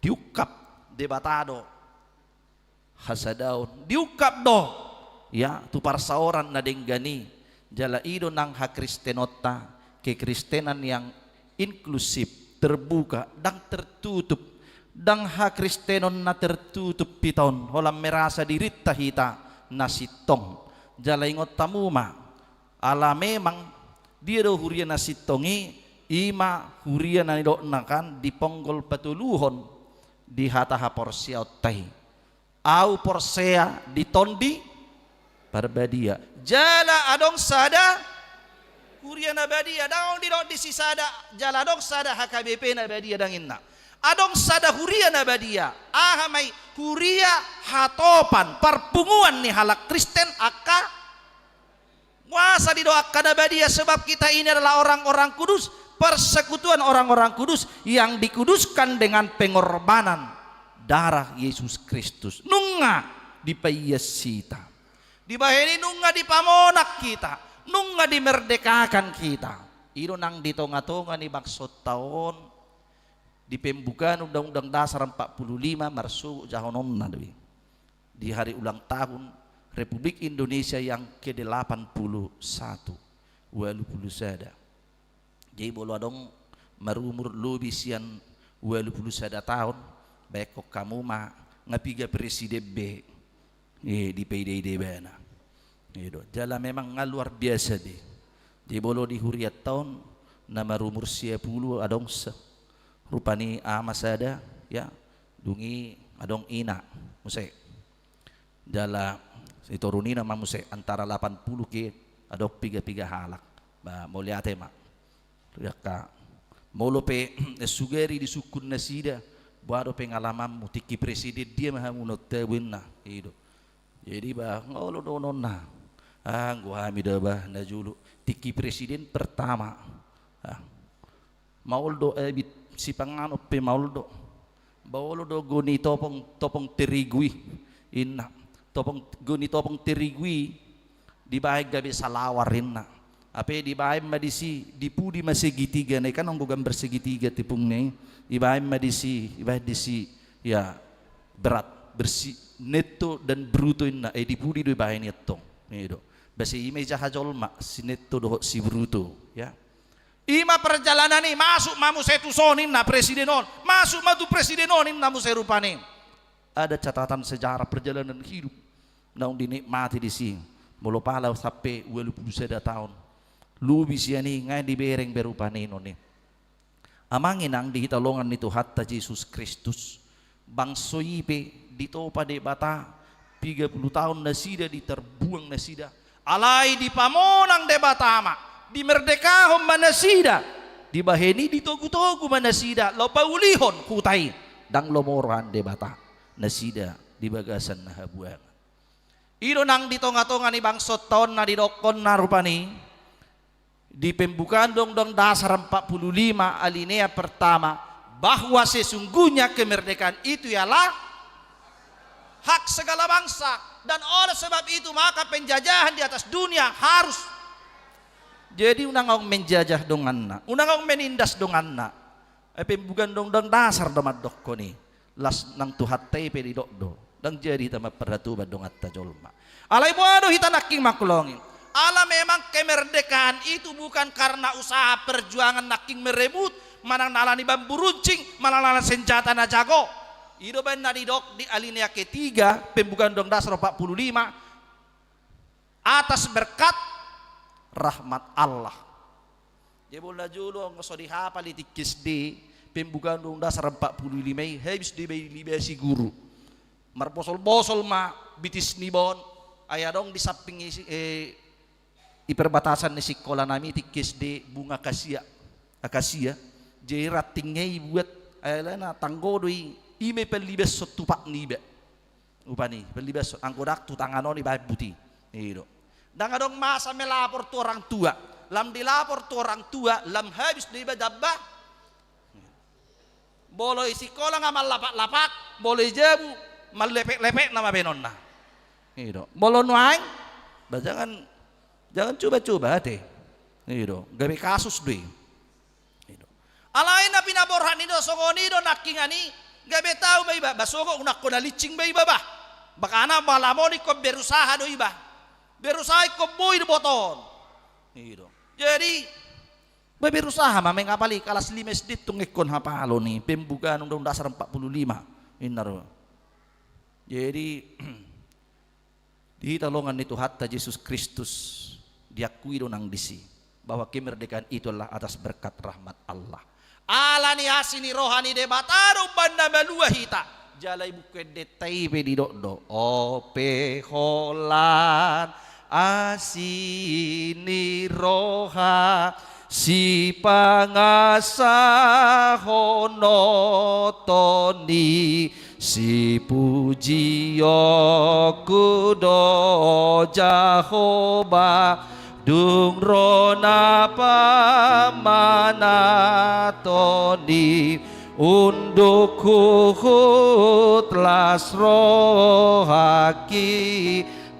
diungkap Debata do hasadaon, diungkap do, ya, tu parsaoran na denggan i. Jala i do nang hakristenonta, kekristenan yang inklusif, terbuka, ndang tertutup. Ndang hakristenon na tertutup hita on, holan merasa dirinta hita na sintong. Jala ingot hamu ma, ala memang dia do huria na sintong i, i ma huria na nidokna kan di ponggol patoluhon di hata haporseaonta i. Ahu porsea di Tondi Parbadia. Jala adong sada huria na badia, ndang didok disi sada, jala adong sada H K B P na badia, ndang ninna. Adong sada huria na badia, aha ma i? Huria hatopan, parpunguan ni halak Kristen angka Boasa didok angka na badia, sebab kita ini adalah orang-orang kudus, persekutuan orang-orang kudus yang dikuduskan dengan pengorbanan darah Yesus Kristus. Nunga dipaias hita. Dibahen i nunga dipamonang hita, nunga dimerdekakan hita. I do nang di tonga-tonga ni bangsonta on, di pembukaan Undang-Undang Dasar empat puluh lima marsogot jahononna do i. Di hari ulang tahun Republik Indonesia yang kedelapan puluh satu, ualu pulu sada. Jadi molo adong marumur lobi sian ualu pulu sada taon, bahenon hamu ma, nga piga presiden be, eh, dipaida-ida ibana. I do. Jala memang nga luar biasa be. Jadi molo di hurianta on na marumur sia pulu adong sa-, rupani ama sada, ya, dung i adong ina muse. Jala sitorunina ma muse, antara lapan pulu ke adong piga-piga halak. Ba, mauliate ma. Riangka. Molo pe sugari disungkun nasida, boha do pengalamanmu, tingki presiden dia ma hamu na tabu inna. I do. Jadi ba, nga olo dohononna. Ah, anggo hami da ba, najolo tingki presiden pertama. Ah. Maol do, eh, bit-, sipanganon pe maol do. Ba olo do goni topong, topong terigu i, inna. Topong, goni topong terigu i dibahen gabe salawar, inna. Hape dibaen ma disi, dipudi ma segitiga, na i kan anggo gambar segitiga tipungna i, dibaen ma disi, dibaen disi, ya, berat, bersih, netto dan bruto inna, eh, dipudi do dibaen i antong. I do. Boasa i ma ijaha jolma, si netto dohot si bruto, ya. I ma perjalanan i, masuk ma muse tu son inna presiden on, masuk ma tu presiden on inna muse rupani. Ada catatan sejarah perjalanan hidup naung dinikmati disi. Molo pala sampe ualu pulu sada taon. Lobi sian i, nga dibereng be rupani non i. Amang inang di hita longan ni Tuhanta Jesus Kristus, bangso i pe ditopa Debata, piga pulu taon nasida diterbuang nasida, alai dipamonang Debata ma, dimerdekahon ma nasida, dibahen i ditogu-togu ma nasida, laho paulihon huta i, ndang lomo roha ni Debata nasida di bagasan na habuangan. I do nang di tonga-tonga ni bangsonta on na didokkonna rupani, di Pembukaan Undang-Undang Dasar empat puluh lima alinea pertama, bahwa sesungguhnya kemerdekaan itu ialah hak segala bangsa, dan oleh sebab itu maka penjajahan di atas dunia harus. Jadi unang adong menjajah donganna, unang adong menindas donganna. Eh, Pembukaan Undang-Undang Dasar do mandokkon i. Las nang Tuhanta i pe didok do, ndang jadi hita mamparhatoban donganta jolma. Alai boha do hita nangkin mangkulohi? Ala memang kemerdekaan itu bukan karena usaha perjuangan nangkin merebut, manang na ala ni bambu runcing, manang na ala ni senjata na jago. I do baen na didok di alinea ketiga, Pembukaan Undang-Undang Dasar empat puluh lima, atas berkat rahmat Allah. Jadi molo na jolo anggo so dihapal i tingki S D, Pembukaan Undang-Undang Dasar empat puluh lima i, habis do iba dilibasi guru. Marbosol-bosol ma bitis ni iba on, ai adong di samping i, eh, di perbatasan ni sikola nami tingki S D bunga akasia, akasia. Jadi rantingna i dibuat, ai alana tanggo do i, i ma ipalibashon tupak ni iba. Rupani, ipalibashon, anggo ndang tu tangan on ibaen buti. I do. Ndang adong masa melapor tu orang tua. Lam dilapor tu orang tua, lam habis do iba jamba. Molo i sikola nga mallapak-lapak, molo i jabu, mallepek-lepek nama baenonna. I do. Molo nuaeng, ba jangan, jangan coba-coba ate. I do. Gabe kasus do i. I do. Alai na pinaborhat ni do songon i do nangkiningan i, gabe tau ma iba, ba sogot unang hona lincing ma iba bah. Bahkan malamon ingkon berusaha do iba. Berusaha ingkon boi do botoon. I do. Jadi, ba berusaha ma mengapali kalas lima S D tung ingkon hapalon i, Pembukaan Undang-Undang Dasar empat puluh lima. Inna do. Jadi, di hita longan ni Tuhanta Jesus Kristus, diakui do nang disi bahwa kemerdekaan itu adalah atas berkat rahmat Allah. Ala ni asi ni roha ni Debata do umbahen na malua hita. Jala i buku endenta i pe didok do, ope holan asi ni roha sipangasahononton i, sipujionku do Jahowa, dung ro na pamanaton i, unduk huhut las rohangki,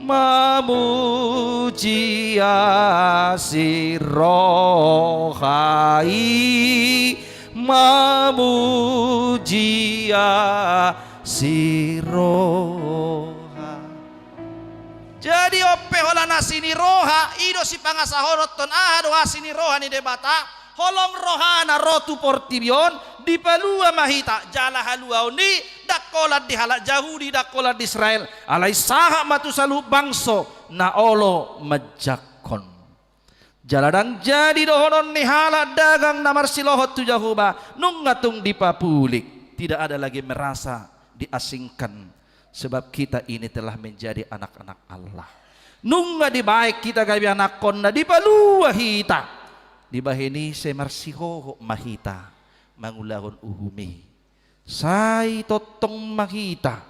mamuji asi roha i, mamuji asi roha. Jadi ope holan asi ni roha, i do sipangasahononton aha do asi ni roha ni Debata, holong rohana ro tu portibi on, dipalua ma hita, jala haluaon i, ndang holan di halak Jahudi, ndang holan di Israel, alai sahat ma tu saluhut bangso na olo manjangkon. Jala ndang jadi dohonon ni halak dagang na marsilohot tu Jahowa, nunga tung dipapulik, tidak ada lagi merasa diasingkan, sebab kita ini telah menjadi anak-anak Allah. Nunga dibaen hita gabe anakkonna, dipalua hita. Dibahen i sai marsihohot ma hita mangulahon uhum i. Sai tongtong ma hita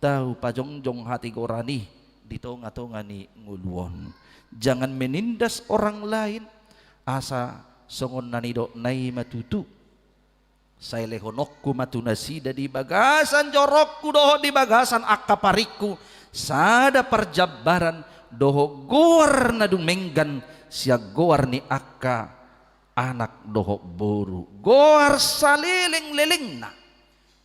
tau pajongjong hatigoran i di tonga-tonga ni ngolu on. Jangan menindas orang lain, asa songon na nidokna i ma tutu. Sai lehononku ma tu nasida di bagasan jorongku dohot di bagasan angka paringku sada parjambaran dohot goar na dumenggan sian goar ni angka anak dohot boru, goar saleleng-lelengna.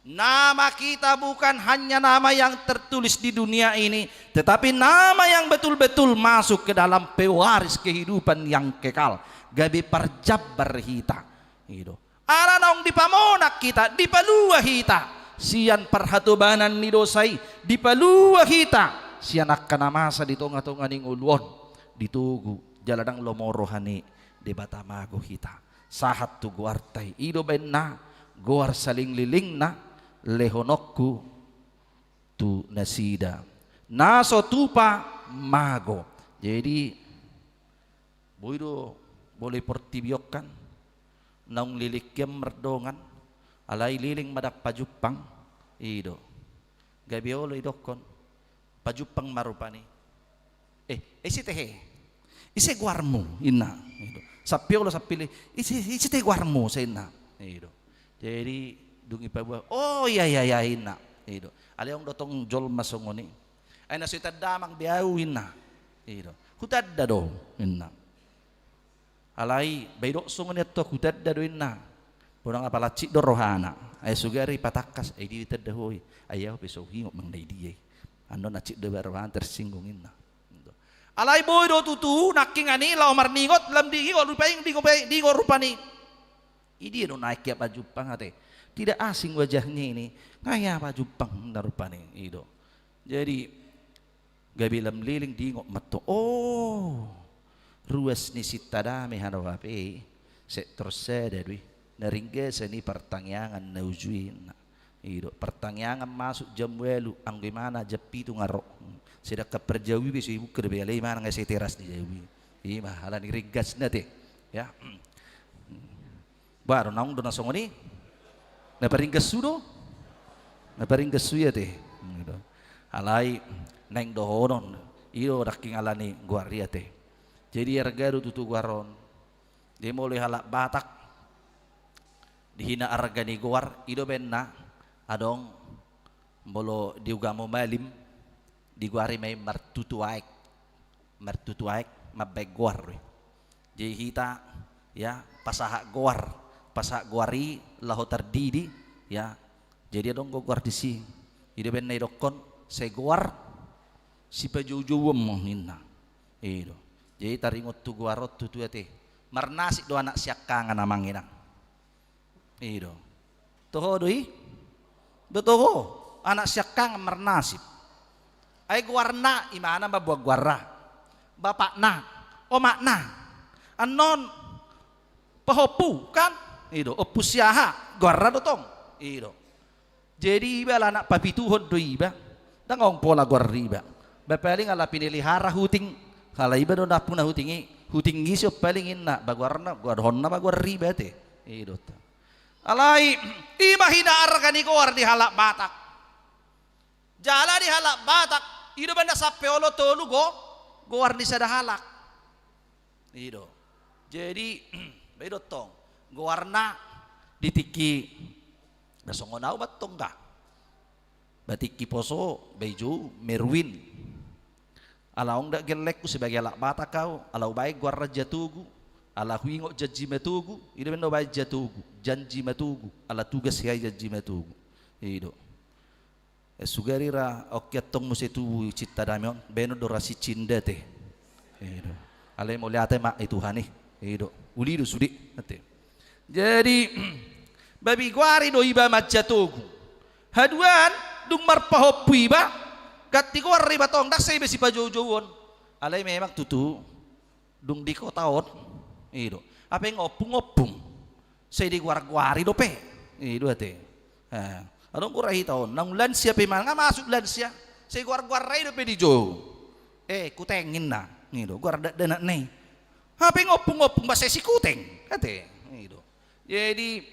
Nama kita bukan hanya nama yang tertulis di dunia ini, tetapi nama yang betul-betul masuk ke dalam pewaris kehidupan yang kekal. Gabe parjambar hita. I do. Ala naung dipamonang hita, dipalua hita sian parhatobanan ni dosa i, dipalua hita sian angka na masa di tonga-tonga ni ngolu on, ditogu jala ndang lomo roha ni Debata mago hita. Sahat tu goarta i, i do baenna goar saleleng-lelengna lehononku tu nasida na so tupa mago. Jadi, boi do molo i portibi on kan naung leleng hian mardongan, alai leleng ma ndang pajumpang, i do. Gabe olo idokkon, pajumpang ma rupani. Eh, ise tehe? Ise goarmu? Inna. I do. Sampe olo sampe leleng, ise, ise tehe goarmu? Sai inna. I do. Jadi, dung i paboa, oh, iya, iya, iya, inna. I do. Alai adong do tong jolma songon i. Ai na so itanda amang be au, inna. I do. Hutanda do, inna. Alai, ba idok songon i antong, hutanda do, inna. Unang apala hansit do rohana. Ai sugari patangkas, ai dia ditanda ho i. Ai au pe so huingot manang na i dia i. Annon hansit do ba rohana, tersinggung, inna. Alai boi do tutu, nangkiningan i laho marningot, lam diingot rupani, diingot, diingot rupani. I dia do na aek i pajumpang ate. Tidak asing wajahnya ini. Nga hea pajumpang na rupani, i do. Jadi, gabe lam leleng diingot ma antong. Oh, ruas ni Sintadame hano hape i. Sektor sada do i. Na ringgasan i partangiangan na uju i, inna. I do, partangiangan masuk jam ualu, anggo imana jam pitu nga ro. Sedangkan parjou i be so ibungka dope, alai imana nga sai teras di jau i. I ma, alani ringgasna ate. Ya. Baru naung do na songon i. Na paringgas hu do. Na paringgas hu i ate. Alai naeng dohonon. I do nangkin alani goar i ate. Jadi arga do tutu goar on. Jadi molo di halak Batak, dihina arga ni goar, i do baenna, adong molo di ugamo Malim, digoari ma i martutu aek. Martutu aek, mambaen goar do i. Jadi hita, ya, pasahat goar, pasahat goar i laho tardidi, ya. Jadi adong do goar disi. I do baenna idokkon, sai goar sipajoujouon ma, inna. I do. Jadi taringot tu goar on tutu ate. Marnasib do anak siangkangan amang inang. I do. Toho do i? Ba toho, anak siangkangan marnasib. Ai goarna, imana mamboan goarna. Bapakna, omakna. Annon pahompu, kan? I do, ompu si aha? Goarna do tong. I do. Jadi iba ala anak papituhon do iba. Ndang adong pola goar iba. Ba paling ala pinelihara huting. Ala iba do nampuna huting i. Huting i sian paling inna. Ba goarna, goar honna ma goar iba ate. I do. Alai, i ma hina arga ni goar di halak Batak. Jala di halak Batak, i do baenna sampe olo tolu go, goar ni sada halak. I do. Jadi, ba i do tong, goarna di tingki, na songon au ma tong da. Ba tingki poso, ba i jou, Merwin. Ala adong da gellengku sebagai halak Batak au, ala hubaen goarna Jatogu, ala huingot janji matogu, i do baenna hubaen Jatogu, janji matogu, ala tugas hea i janji matogu. I do. Eh, sugari ra, oke, antong muse tubu Sintadame on, baenon do ra si Cinda ate. I do. Alai mauliate ma i Tuhan i. I do. Uli do sude, ate. Jadi, babi goari do iba ma Jatogu. Haduan, dung marpahompu iba, ganti goar iba tong, ndang sai iba sipajoujouon. Alai memang tutu, dung di kota on, i do. Hape nga ompung-ompung. Sai digoar-goari dope. I do ate. Eh, adong goar hita on. Naung lansia pe ma nga masuk lansia. Sai goar-goar i dope dijou. Eh, Kuteng inna. I do. Goar dakdanak na i. Hape nga ompung-ompung ba sai si Kuteng. Ate. I do. Jadi,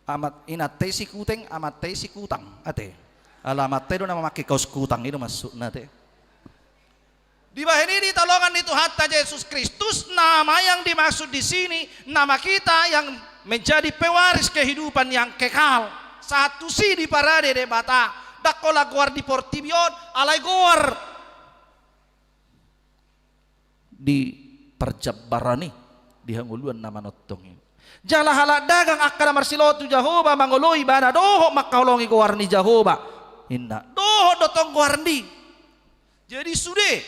amat inanta i si Kuteng, amanta i si Kutang. Ate. Ala amanta i do na mamake kaos kutang i do maksudna ate. Dibahen i di tolongan ni Tuhanta Jesus Kristus, nama yang dimaksud di sini, nama kita yang menjadi pewaris kehidupan yang kekal. Sahat tusi diparade Debata, ndang holan goar di portibi on, alai goar di parjambaran i, di hangoluan na manongtong i. Jala halak dagang angka na marsiloto tu Jahowa mangoloi ibana dohot mangkaholongi goar ni Jahowa. Inna, dohot do tong goarni. Jadi sude,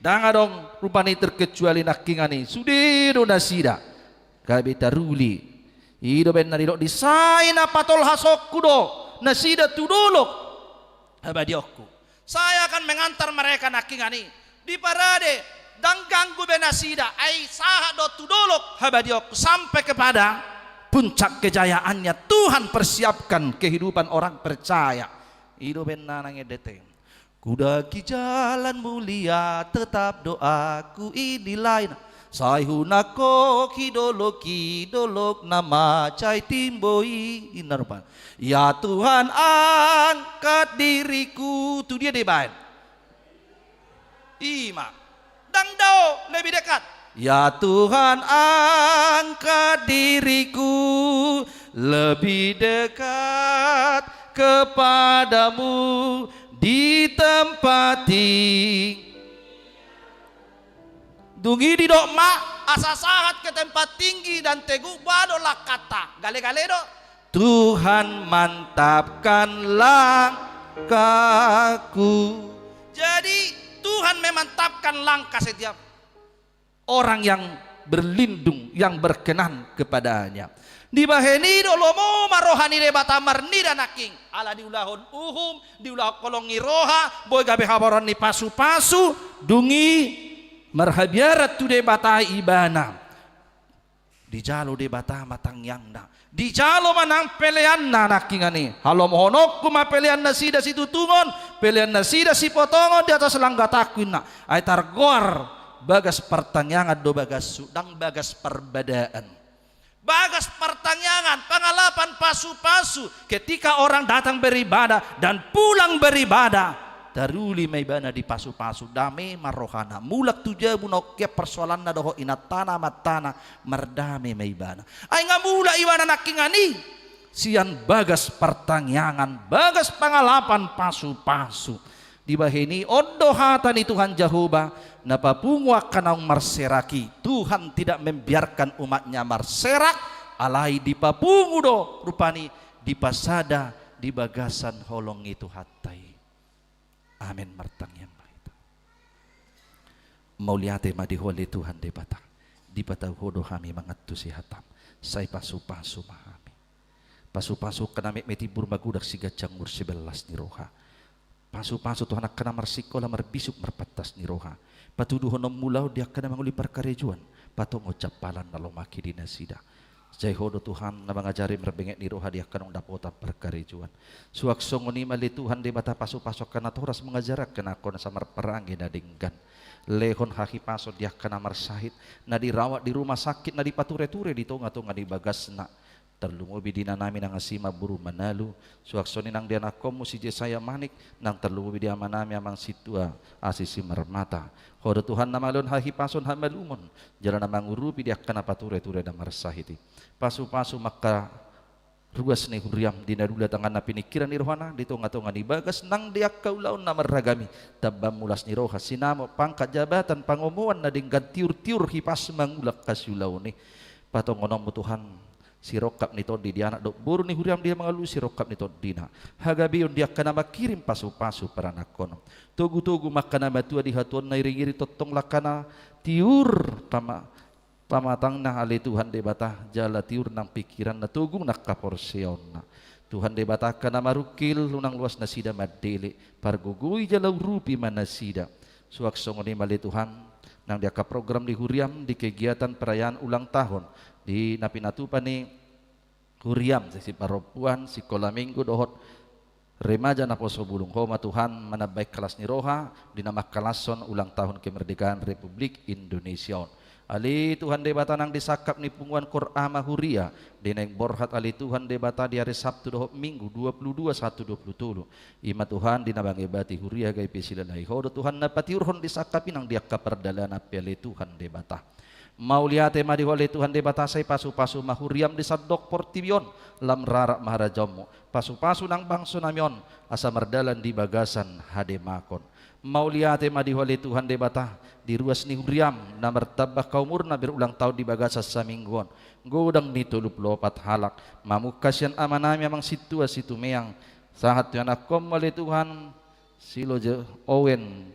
ndang adong rupani terkecuali nangkiningan i, sude do nasida gabe taruli. I do baen na didok di, sai na patolhasonku do nasida tu dolok habadiaonku. Saya akan mengantar mereka nangkiningan i. Diparade, ndang ganggu be nasida, ai sahat do tu dolok habadiaonku, sampai kepada puncak kejayaannya. Tuhan persiapkan kehidupan orang percaya. I do baen na nangkin dete. Kudaki jalan mulia, tetap doaku i nilaina. Sai hunangkohi dolok i, dolok na mansai timbo i. Inna rupani. Ya Tuhan, angkat diriku. Tu dia dibaen? I ma. Ndang dao lebih dekat. Ya Tuhan, angkat diriku lebih dekat kepadamu di tempat tinggi. Dung i didok ma, asa sahat ke tempat tinggi dan teguh, boha do langkanta? Gale-gale do. Tuhan mantapkan langkahku. Jadi, Tuhan memantapkan langkah setiap orang yang berlindung, yang berkenan kepada-Nya. Dibahen i do lomo ma roha ni Debata marnida nangkin. Ala diulahon uhum, diulahon holong ni roha, boi gabe habaoran ni pasu-pasu, dung i marhabiaran tu Debata ibana. Dijalo Debata ma tangiangna. Dijalo ma nang peleanna nangkiningan i. Halomohononku ma pelean nasida situtungon, pelean nasida sipotongon di atas langgatangku, inna. Ai targoar bagas partangiangan do bagashu, ndang bagas parbadaan. Bagas partangiangan, pangalapan, pasu-pasu. Ketika orang datang beribadah dan pulang beribadah, taruli ma ibana dipasu-pasu, dame ma rohana. Mulak tu jabu naung hian persoalanna dohot inantana, amantana, mardame ma ibana. Ai nga mulak ibana nangkiningan i sian bagas partangiangan, bagas pangalapan, pasu-pasu. Dibahen i, on do hata ni Tuhan Jahowa, na papungu angka naung marserak i. Tuhan tidak membiarkan umat-Nya marserak, alai dipapungu do rupani, dipasada di bagasan holong ni Tuhanta i. Amen. Martangiang ma hita. Mauliate ma di Ho ale Tuhan Debata, dipatau Ho do hami mangantusi hataM. Sai pasu-pasu ma hami. Pasu-pasu angka na metmet timbur magodang, siganjang uhur, siballas ni roha. Pasu-pasu Tuhan angka na marsikola, marbisuk, marpantas ni roha. Patuduhonon mulaon di angka na mangoli parkarejoan, patongon jampalan na lomak i di nasida. Sai Ho do Tuhan na mangajari marbenget ni roha di angka naung dapotan parkarejoan. Suang songon i ma ale Tuhan Debata, pasu-pasu angka natoras mangajarahon angka na so marparange na denggan. Lehon hahipason di angka na marsahit, na dirawat di rumah sakit, na dipature-ture di tonga-tonga ni bagasna. Tarlumobi di inanami nang asi ma boru Manalu, suang songon i nang di anakkonMu si Jesaya Manik, nang tarlumobi di amanami amang sintua asi Simarmata. Ho do Tuhan na mangalehon hahipason, hamalumon, jala na mangurupi di angka na pature-ture na marsahit i. Pasu-pasu ma angka ruas ni huriaM di na dula tanganna, pinikkiran ni rohana, di tonga-tonga ni bagas nang di angka ulaon na marragam i. Tambahon Mu las ni roha, sinamot, pangkat, jabatan, pangomoan na denggan, tiur-tiur hipas mangula angka siulaon i. PatongononMu Tuhan sirongkap ni tondi di anak dohot boru ni huriaM di na mangalului sirongkap ni tondina. Hagabeon di angka na mangkirim pasu-pasu paranakhonon. Togu-togu ma angka na matua di hatuaonna, iring-iring tongtong langkana, tiur pama-, pamatangna ale Tuhan Debata, jala tiur nang pingkiranna, togu nang haporseaonna. Tuhan Debata, angka na marungkil, unang luas nasida mandele, pargogoi jala urupi ma nasida. Suang songon i ma ale Tuhan, nang di angka program ni huriaM di kegiatan perayaan ulang tahun di na pinatupa ni huriaM, seksi parompuan, sikola minggu dohot remaja naposo bulung. Ho ma Tuhan manambai las ni roha di na mangkalashon ulang tahun kemerdekaan Republik Indonesia on. Ale Tuhan Debata, nang di sangkap ni punguan koor ama huria di Naingborhat ale Tuhan Debata di ari Sabtu dohot Minggu dua puluh dua satu dua puluh tolu. I ma Tuhan di na mangebati huria, gabe silalahi Ho do Tuhan na patiurhon di sangkap i nang di angka pardalanan pe ale Tuhan Debata. Mauliate ma di Ho ale Tuhan Debata, sai pasu-pasu ma huriaM di sandok portibi on, lam rarat ma harajaonMu. Pasu-pasu nang bangso nami on, asa mardalan di bagasan hademakon. Mauliate ma di Ho ale Tuhan Debata, di ruas ni huriaM na martambah umurna berulang taon di bagasan saminggu on, godang ni tolu pulu opat halak, mamungka sian amanami Amang Sintua Situmeang, sahat tu ianakhonMu ale Tuhan, Silo Je-, Owen,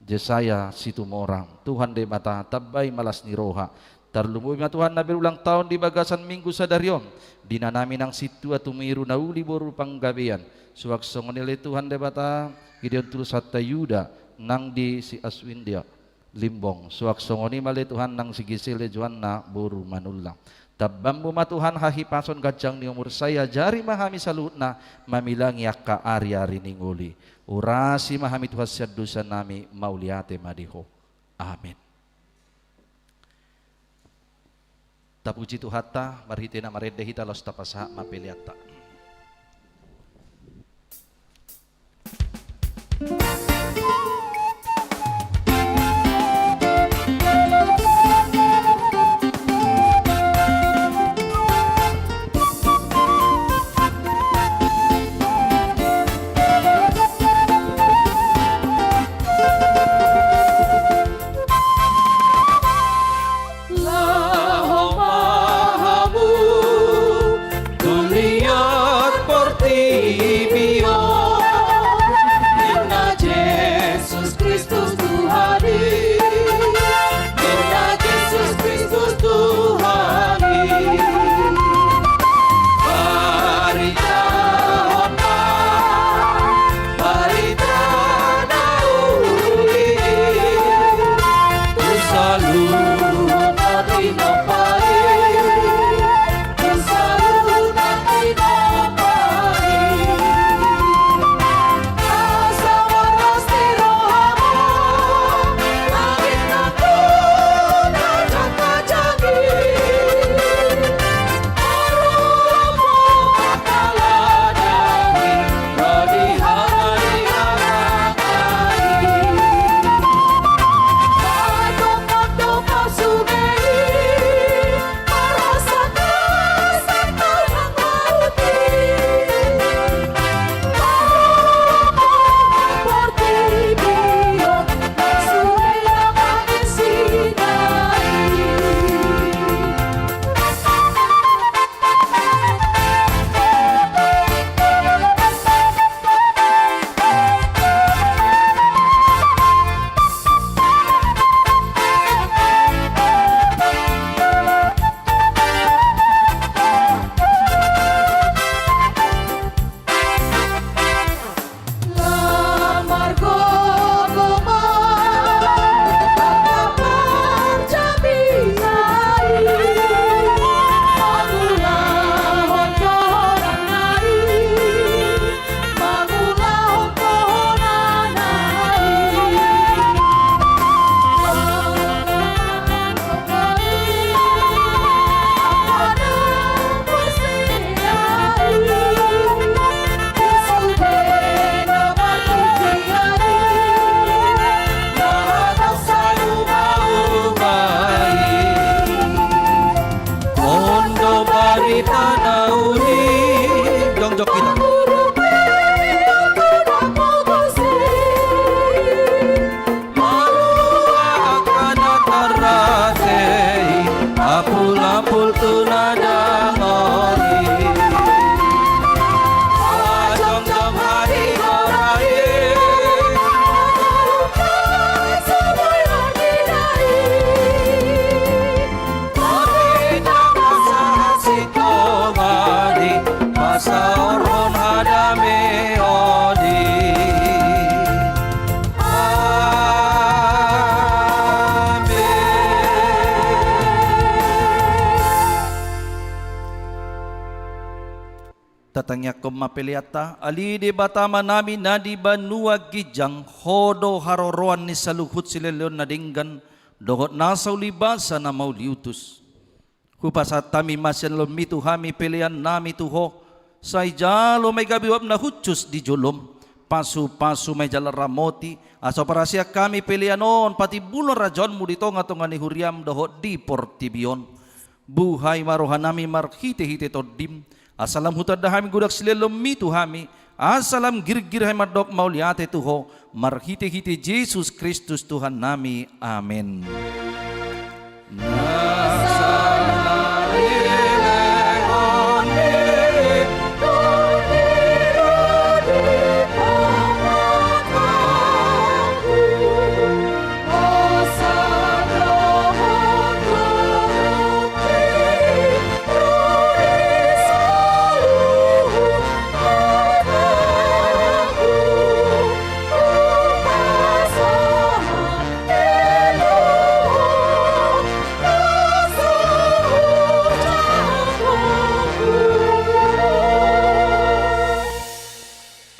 Jesaya Situmorang. Tuhan Debata, tambai ma las ni roha. Tarlumobi ma Tuhan na berulang taon di bagasan minggu sadari on, di inanami nang sintua tumiru na uli boru Panggabean. Suang songon i ale Tuhan Debata, Gideon Tulus Hanta Yuda, nang di si Aswinda Limbong. Suang songon i ma ale Tuhan nang si Gisele Joanna boru Manullang. TambaMu ma Tuhan hahipason, ganjang ni umur, sai ajari ma hami saluhutna mamilangi angka ari-ari ni ngolu i. Urasi ma hami Tuhan sian dosanami, mauliate ma di Ho. Amen. Tapuji Tuhanta, marhite na marende hita laos tapasahat ma peleanta. Laho ma hamu tu liat portibi on, ninna Jesus Kristus Tuhan i, ninna Jesus Kristus Tuhan i. Baritahon ma barita na uli i tu saluhut na tinompa i, tu saluhut na tinompa i. Asa marlas ni rohamu, langit nang tondong na jangkajang i. On do barita na uli, jongjong hita. Malua angka na tarratei, apul-apul tu na dangol i. Jongjong hami borai. Tapi na pasahat sintongan i, pasaorhon hadameon i. Amen. Tatangianghon ma peleanta. Ale Debata Amanami na di banua ginjang, Ho do haroroan ni saluhut silehon na denggan dohot nasa uli basa na mauliutus. Hupasahat hami ma sian lomoMi tu hami peleannami tu Ho, sai jalo ma i gabe uap na hushus di joloM, pasu-pasu ma i jala ramoti, asa huparhaseang hami pelean on patimbulhon harajaonMu di tonga-tonga ni huriaM dohot di portibi on. Buhai ma rohanami marhite-hite TondiM, asa lam hutanda hami godang silehonMi tu hami, Asa lam girgir hami mandok mauliate tu Ho, marhitehite Jesus Kristus Tuhannami. Amen.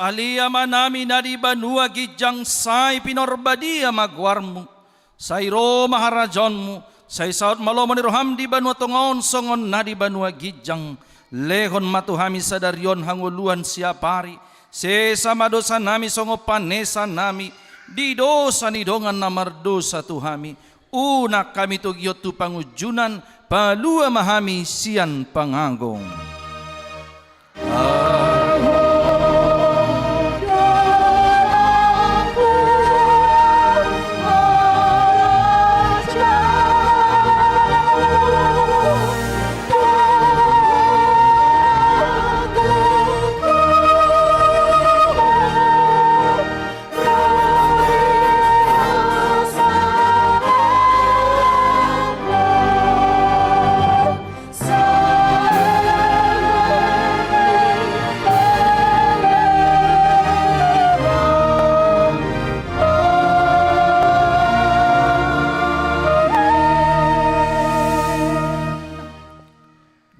Ale Amanami na di banua ginjang, sai pinarbadia ma goarmu. Sai ro ma harajaonmu, sai saut ma lomo ni roham di banua tonga on songon na di banua ginjang. Lehon ma tu hami sadari on hangoluan siapari. Sesa ma dosanami songon panesanami di dosa ni dongan na mardosa tu hami. Unang hami togihon tu pangunjunan, palua ma hami sian pangago.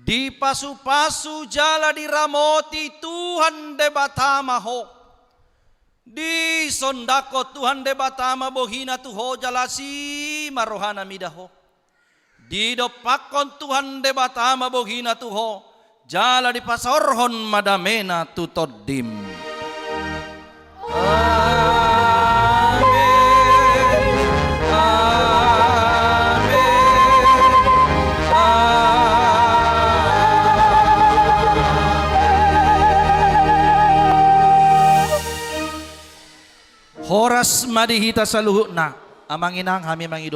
Dipasupasu jala diramoti Tuhan Debata ma ho. Disondangkon Tuhan Debata ma bohina tu ho jala asi ma rohana mida ho. Didompakkon Tuhan Debata ma bohina tu ho, jala dipasaorhon ma damena tu tondim. Amen. Amen. Amen. Horas ma di hita saluhutna. Amang inang, hami mangido